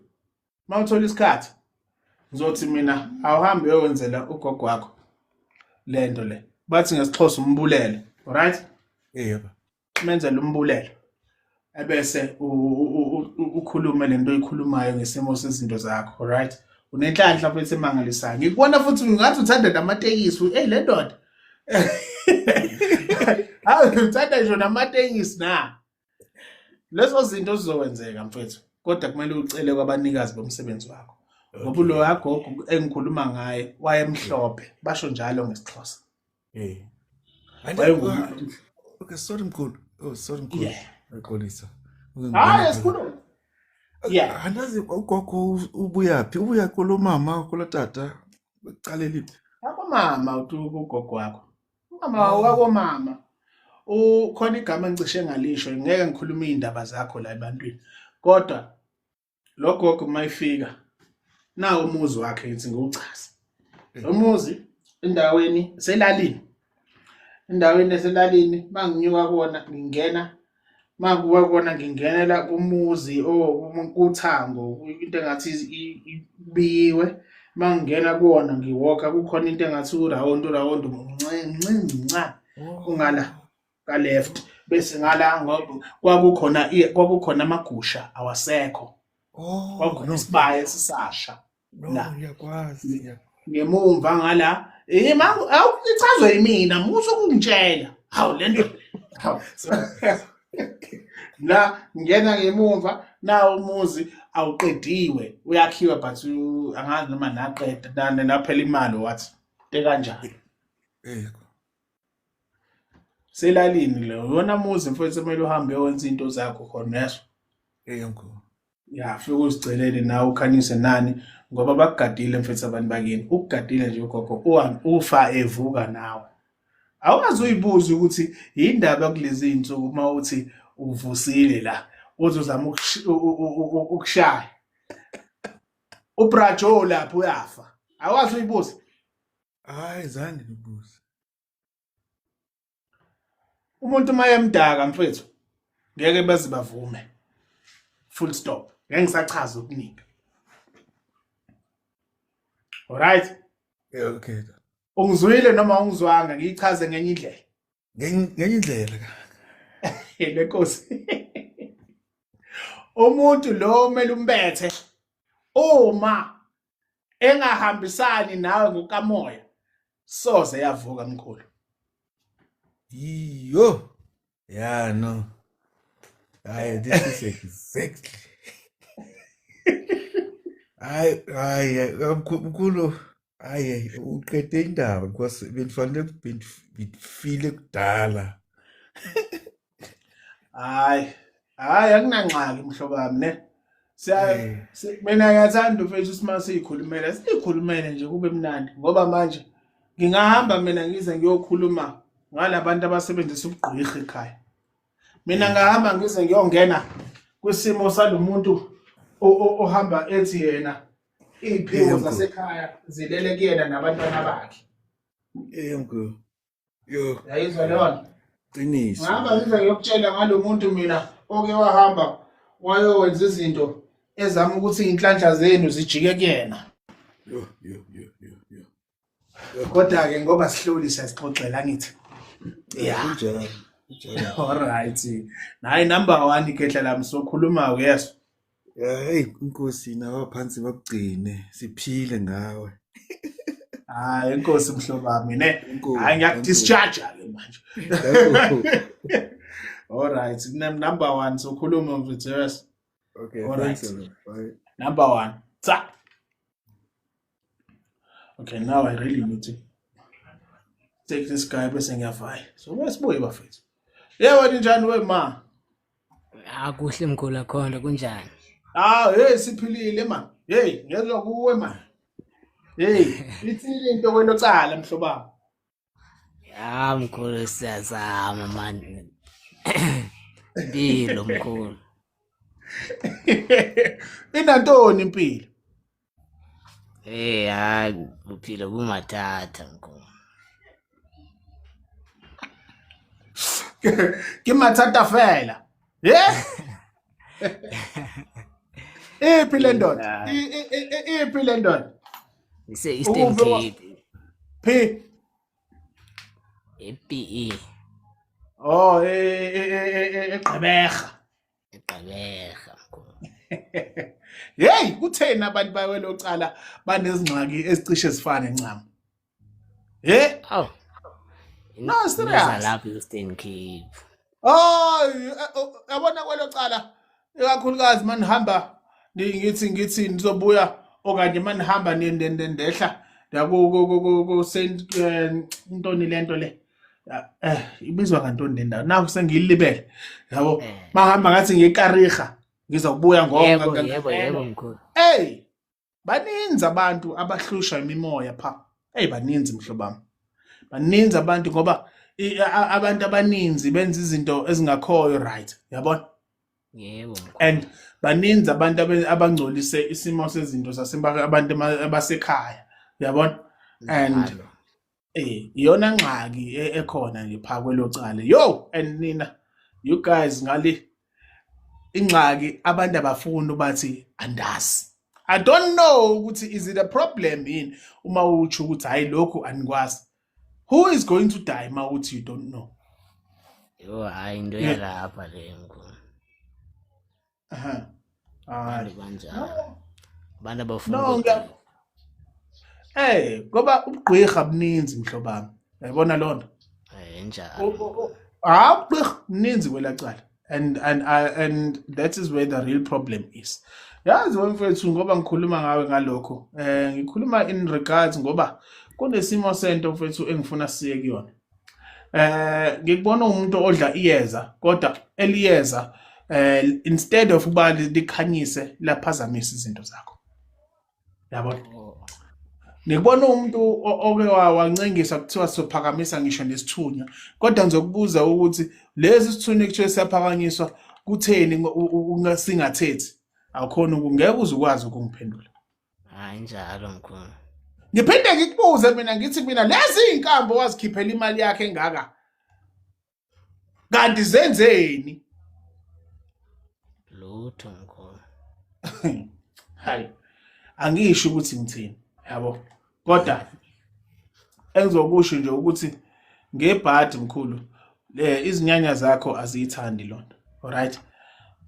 mawuthola isikhathi ngizothi mina awuhambe uyokwenzela ugogo wakho lento le. Bathi ngesiXhosa umbulele, alright? Yebo. Menzele umbulelo. Ebese ukhulume lento oyikhulumayo ngesimo sezinto zakho, alright? Unenhlanhla futhi emangalisayo. Ngikubona futhi ngathi uthanda namatekisi. Hey le ndoda. Hawu uthanda nje namatekisi na. Lezo zinto zizokwenzeka mfethu. Kodwa kumele ucele kwabanikazi bomsebenzi wakho. Ngoba lo yagogo engikhuluma ngaye wayemhlophe, basho njalo ngesiXhosa. Okay, sorry mkhulu. Oh, sorry mkhulu. Ngixolisa. Hayi sikhuluma. Yeah. Andazi ugogo ubuyaphi? Ubuya kulo mama, kulo tata. Uqaleliphi? Akomama ugogo wakho. Umama wakomama. Ukhona igama engicishe ngalisho, ngeke ngikhulume indaba zakho la ebantwini. Kodwa lo gogo mayifika nawo umuzi wakhe ngithi ngiwuchaze. Umuzi endaweni selalini. Endaweni eselalini manginyuka kuona ngingena makuwa kona ngingenela kumuzi kuthango into engathi ibiyiwe mangingena kuwona ngiwalka kukhona into engathi uround mncinci ungala ka left Bese ngala ngoba kwakukhona amagusha awasekho. Oh Kwakukhona no, isibaya esisasha no, la. ngiyakwazi. Ngemumva ngala awuchazwe yimina, musu ukungitshela. Hawu lento. Hawu. La ngena ngemumva nawo umuzi awuqediwe, uyakhiwa but angazi noma naqeda nane naphela imali wathi into kanjani. Yebo. Selalini lo yona muzi mfowethu kumele uhambe uyowenza into zakho khona yeso. Yebo mkhulu. Ya, fike uzicelele nawe ukhanyise nani ngoba bakugadile mfethu abantu bakini. Ukugadile nje ugogo ufa evuka nawe. Awukaze uyibuze ukuthi yindaba kulezi zinsuku uma uthi uvusile la uthi uzama ukushaya. UBrajo lapho uyafa. Awukaze uyibuze. Hayi, zange ngibuze. Umuntu uma emdaka mfethu ngeke baze bavume. Full stop. Ngeke ngisachaza okuningi. Alright. Yeah, okay. Ungizwile noma ungizwanga ngiyichaze ngenye indlela. Ngenye indlela. Lenkosi. Umuntu lo kumele umbethe uma engahambisani nawe ngokamoya soze yavuka mkhulu. Yo. Yeah, no. Hayi, this is exactly. Hayi, hayi, mkhulu, hayi, uqede indaba because bendifanele bendifile kudala. Hayi, hayi akunangxaki mhlobo wami ne. Siya mina ngiyathanda mfethu sima siyikhulumela, siyikhulumele nje kube mnandi ngoba manje ngingahamba mina ngize ngiyokhuluma ngalabantu abasebenzisa ubugqwirha ekhaya. Mina ngahamba ngize ngiyongena kwisimo salomuntu ohamba ethi yena iy'phiwo zasekhaya zilele kuyena nabantwana bakhe. Yebo. Yo. Yayizwa leyo nto? Qiniso. Ngihamba ngize ngiyokutshela ngalo muntu mina oke wahamba wayowenza izinto ezama ukuthi iy'nhlanhla zenu zijike kuyena. Yo, yo, yo, yo, yo. Kodwa-ke ngoba sihloli siyasixoxela ngithi. Yeah. Kunjalo. Kunjalo. All right. Nayi number 1 ikhehla lami sokhuluma-ke yeso. Hey, inkosi nabaphansi bakugcine siphile ngawe. Hayi inkosi mhlobo wami ne. Hayi ngiyakudischarge ke manje. All right, number 1 sokhuluma mfethu yes. Okay, all right. Bye. Number 1. Tsa. Okay, now I really need to take this guy bese ngiyavaya. So wesibuye bafethu. Yebo ninjani we ma? Akuhle mkhulu akhona kunjani? Ah, hey siphilile man. Hey, ngezwa kuwe man. Hey, ithini into kwelocala mhlobami? Ah mkhulu siyazama man. Impilo mkhulu. Inantoni impilo? Hey, hayi uphilo bumathatha mkhulu. Ke mathata fela. Yeah? Iphi le ndoda? Iphi le ndoda? Ise Eastern Cape. P EPE. Oh, eGqeberha. EGqeberha mkhulu. Hey, kutheni abantu bakwelocala banezingxaki ezicishe zifane ncam? Eh? Oh. No, serious. Lapha Eastern Cape. Oh, yabona kwelocala ikakhulukazi manihamba ngithi nizobuya okanye manihamba nendehla ku Saint intoni lento le. Ibizwa kantoni le ndawo? Naku sengiyilibele. Yabo, mahamba ngathi ngiyekariha ngizobuya ngoba yebo mkhulu. Hey, baninzi abantu abahlushwa imimoya pha. Hey, baninzi mhlobami. Baninzi abantu ngoba abantu abaninzi benza izinto ezingakhoyo right, yabona? Yebo. And baninzi abantu abangcolise isimo sezinto abantu abasekhaya, yabona? And iyona ngxaki ekhona nje pha kwelocala. Yo, and nina you guys ngale ingxaki abantu abafuni bathi andazi. I don't know ukuthi is it a problem yini uma utsho ukuthi hayi lokhu anikwazi. Who is going to die ma uthi you don't know? Yho, hayi into Yeah. yalapha le mkhulu. Aha. Abantu Hayi. banjalo. No. Abantu abafuna No, ngiya ukugqirha. Eh, ngoba ubugqirha buninzi mhlobami. Uyayibona loo nto? Eh, njalo mkhulu. Ah, ubugqirha buninzi kwelaa cala. And that is where the real problem is. Yazi wena mfethu ngoba ngikhuluma ngawe ngalokho. Eh, ngikhuluma in regards ngoba kunesimo sento mfethu engifuna siye kuyona. Eh, ngikubona umuntu odla iyeza kodwa eliyeza eh instead of ukuba likhanyise laphazamisa izinto zakho. Yabona? Oh. Ngikubona umuntu oke wancengisa kuthiwa sophakamisa ngisho nesithunywa kodwa ngizokubuza ukuthi lesi sithunywa ekuthiwe siyaphakanyiswa kutheni singathethi awukhona ngeke uze ukwazi ukungiphendula. Hayi njalo mkhulu. Ngiphinde ngikubuze mina ngithi mina lezi iy'nkambo wazikhiphela imali yakhe engaka kanti zenzeni? Lutho mkhulu. Hayi, angisho ukuthi ngithini yabo, kodwa engizokusho nje ukuthi ngebhadi mkhulu izinyanya zakho aziyithandi lonto. Alright,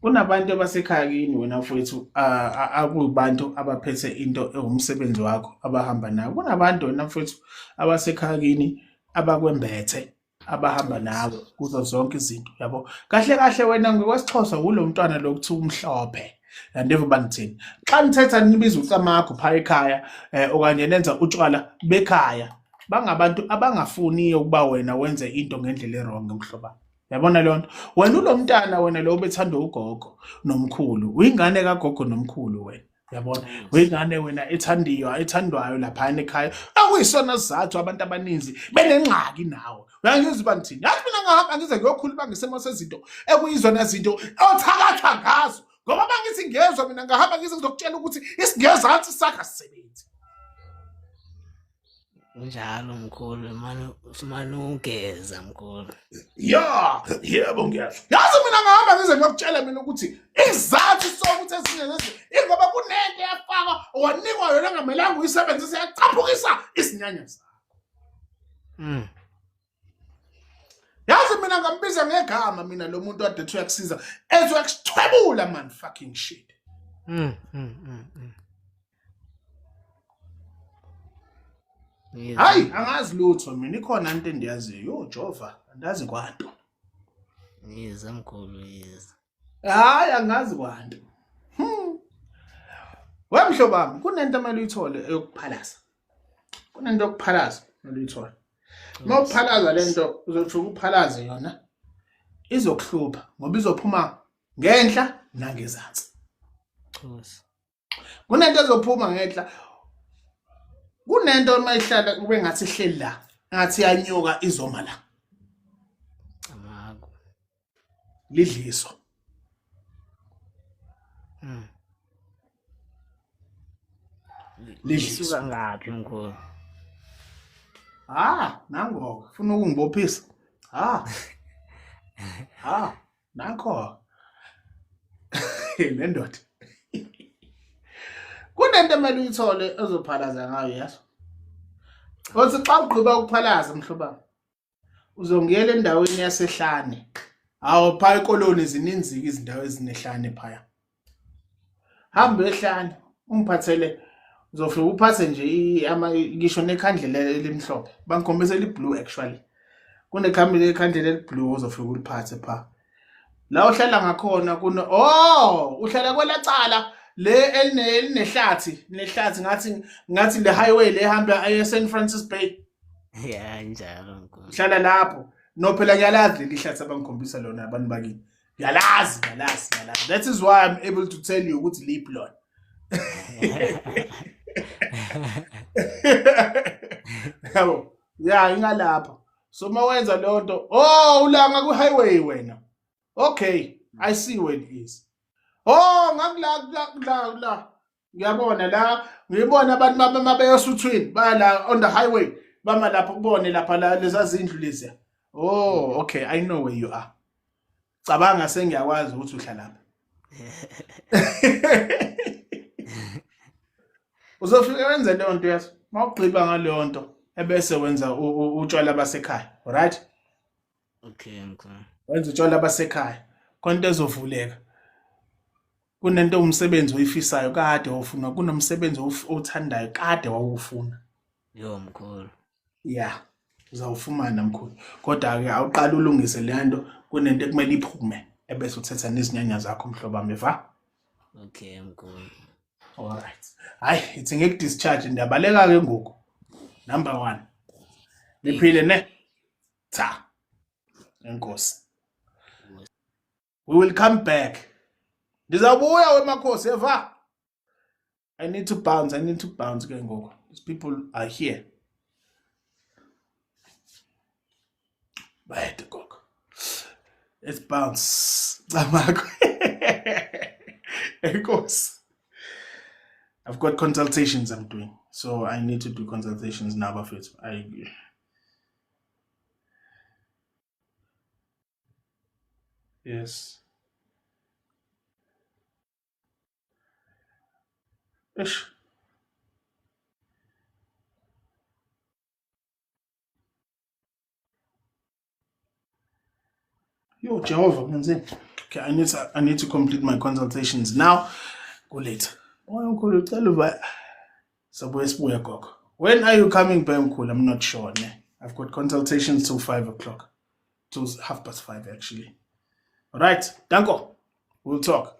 kunabantu abasekhaya kini wena mfowethu akubantu abaphethe into ewumsebenzi wakho abahamba nawe. Kunabantu wena mfowethu abasekhaya kini abakwembethe abahamba nawe kuzo zonke izinto yabo. Kahle kahle wena ngokwesiXhosa kulo mntwana lo kuthiwa umhlophe. Andiva uba ngithini. Xa nithetha nibiza ucamakho phaa ekhaya okanye nenza utshwala bekhaya, bangabantu abangafuniyo ukuba wena wenze into ngendlela e-wrong mhlobo. Yabona leyo nto? Wena ulo mntana wena lo obethandwa ugogo nomkhulu, uyingane kagogo nomkhulu wena. Yabona? Uyingane wena ethandiwa, ethandwayo laphana ekhaya. Akuyisona sizathu abantu abaninzi benengxaki nawe. Uyangizwa uba ngithini? Yazi mina ngahamba ngize ngiyokhuluma ngesimo sezinto ekuyizona zinto othakathwa ngazo. Ngoba mangithi ngiyezwa mina ngahamba ngize ngizokutshela ukuthi isingezansi sakho asisebenzi. Kunjalo mkhulu, manje usumane ugeza mkhulu. Ya, yebo ngiyasho. Yazi mina ngahamba ngize ngiyokutshela mina ukuthi isizathu sokuthi ezinye lezi ingoba kunento eyafakwa wanikwa yona engamelanga uyisebenzise yacaphukisa isinyanya sakho. Yazi mina ngambiza ngegama mina lo muntu ade ethi uyakusiza ethi uyakusithwebula man fucking shit. Hayi angazi lutho mina ikhona into endiyaziyo. Yo Jova, andazi kwanto. Yiza mkhulu yiza. Hayi angazi kwanto. Wemhlobo wami kunento emele uyithole eyokuphalaza. Kunento yokuphalaza emele uyithole. Uma uphalaza lento uzothi ukuphalaze yona izokuhlupha ngoba izophuma ngenhla nangezansi. Chosi. Kunento ezophuma ngenhla. Kunento uma ihlala kube ngathi ihleli la, ngathi iyanyuka izoma la. Amako. Lidliso. Lidliso. Lisuka ngaphi mkhulu? Ah, nangoke ufuna ukungibophisa. Ah. Ah, nakho. Le ndoda. Kunento emele uyithole ozophalaza ngayo yaso. Othi xa ugqiba ukuphalaza mhlobami uzongena endaweni yasehlane. Awu phaya ekoloni zininzi izindawo ezinehlane phaya. Hamba ehlane ungiphathele uzofika uphathe nje ngisho nekhandlela elimhlophe. Bangikhombisa eli-blue actually. Kunekhambi lekhandlela eli-blue ozofika uliphathe pha. La uhlala ngakhona kuno oh uhlala kwelacala le elinehlathi nehlathi ngathi ngathi le highway le hamba aye San Francis Bay. Ya njalo mkhulu. Uhlala lapho. No phela ngiyalazi leli hlathi abangikhombisa lona abantu bakini. Ngiyalazi, ngiyalazi, ngiyalazi. That is why I'm able to tell you ukuthi liphi lona. Yabo. Ya ingalapho. So uma wenza leyo nto, oh ulanga ku highway wena. Okay, I see where it is. Oh ngakula kula kula. Ngiyabona la, ngibona abantu mabeyosuthwini baya la on the highway, bama lapho kubone lapha la leza zindlu lezi. Oh, okay, I know where you are. Cabanga sengiyakwazi ukuthi uhlala lapha. Uzofika wenze leyo nto yazo. Mawugqiba ngaleyo nto ebese wenza utshwala basekhaya, alright? Okay mkhulu. Wenza utshwala basekhaya. Khona into ezovuleka. Kunento umsebenzi oyifisayo kade wawufuna, kunomsebenzi owuthandayo kade wawufuna. Yo mkhulu. Yeah. Uzawufumana mkhulu. Kodwa ke awuqala ulungise le nto, kunento ekumele iphume ebese uthetha nezinyanya zakho mhlobo wami va. Okay mkhulu. Alright. Hayi, ithi ngikudischarge ndiyabaleka ke ngoku. Number 1. Niphile ne? Cha. Enkosi. We will come back. Ndizawubuya wemakhosi eva. I need to bounce. I need to bounce ke ngoku. These people are here. Bayede gogo. Let's bounce. Camakho. Enkosi. I've got consultations I'm doing. So I need to do consultations now, bafethu. I Yes. Eish. Yo, Jehovah, ngenzeni? Okay, I need to complete my consultations now. Go later. Oh, mkhulu, ucela uba sabuye sibuye gogo. When are you coming back, mkhulu? I'm not sure, ne? I've got consultations till 5 o'clock. Till 5:30 actually. All right, danko. We'll talk.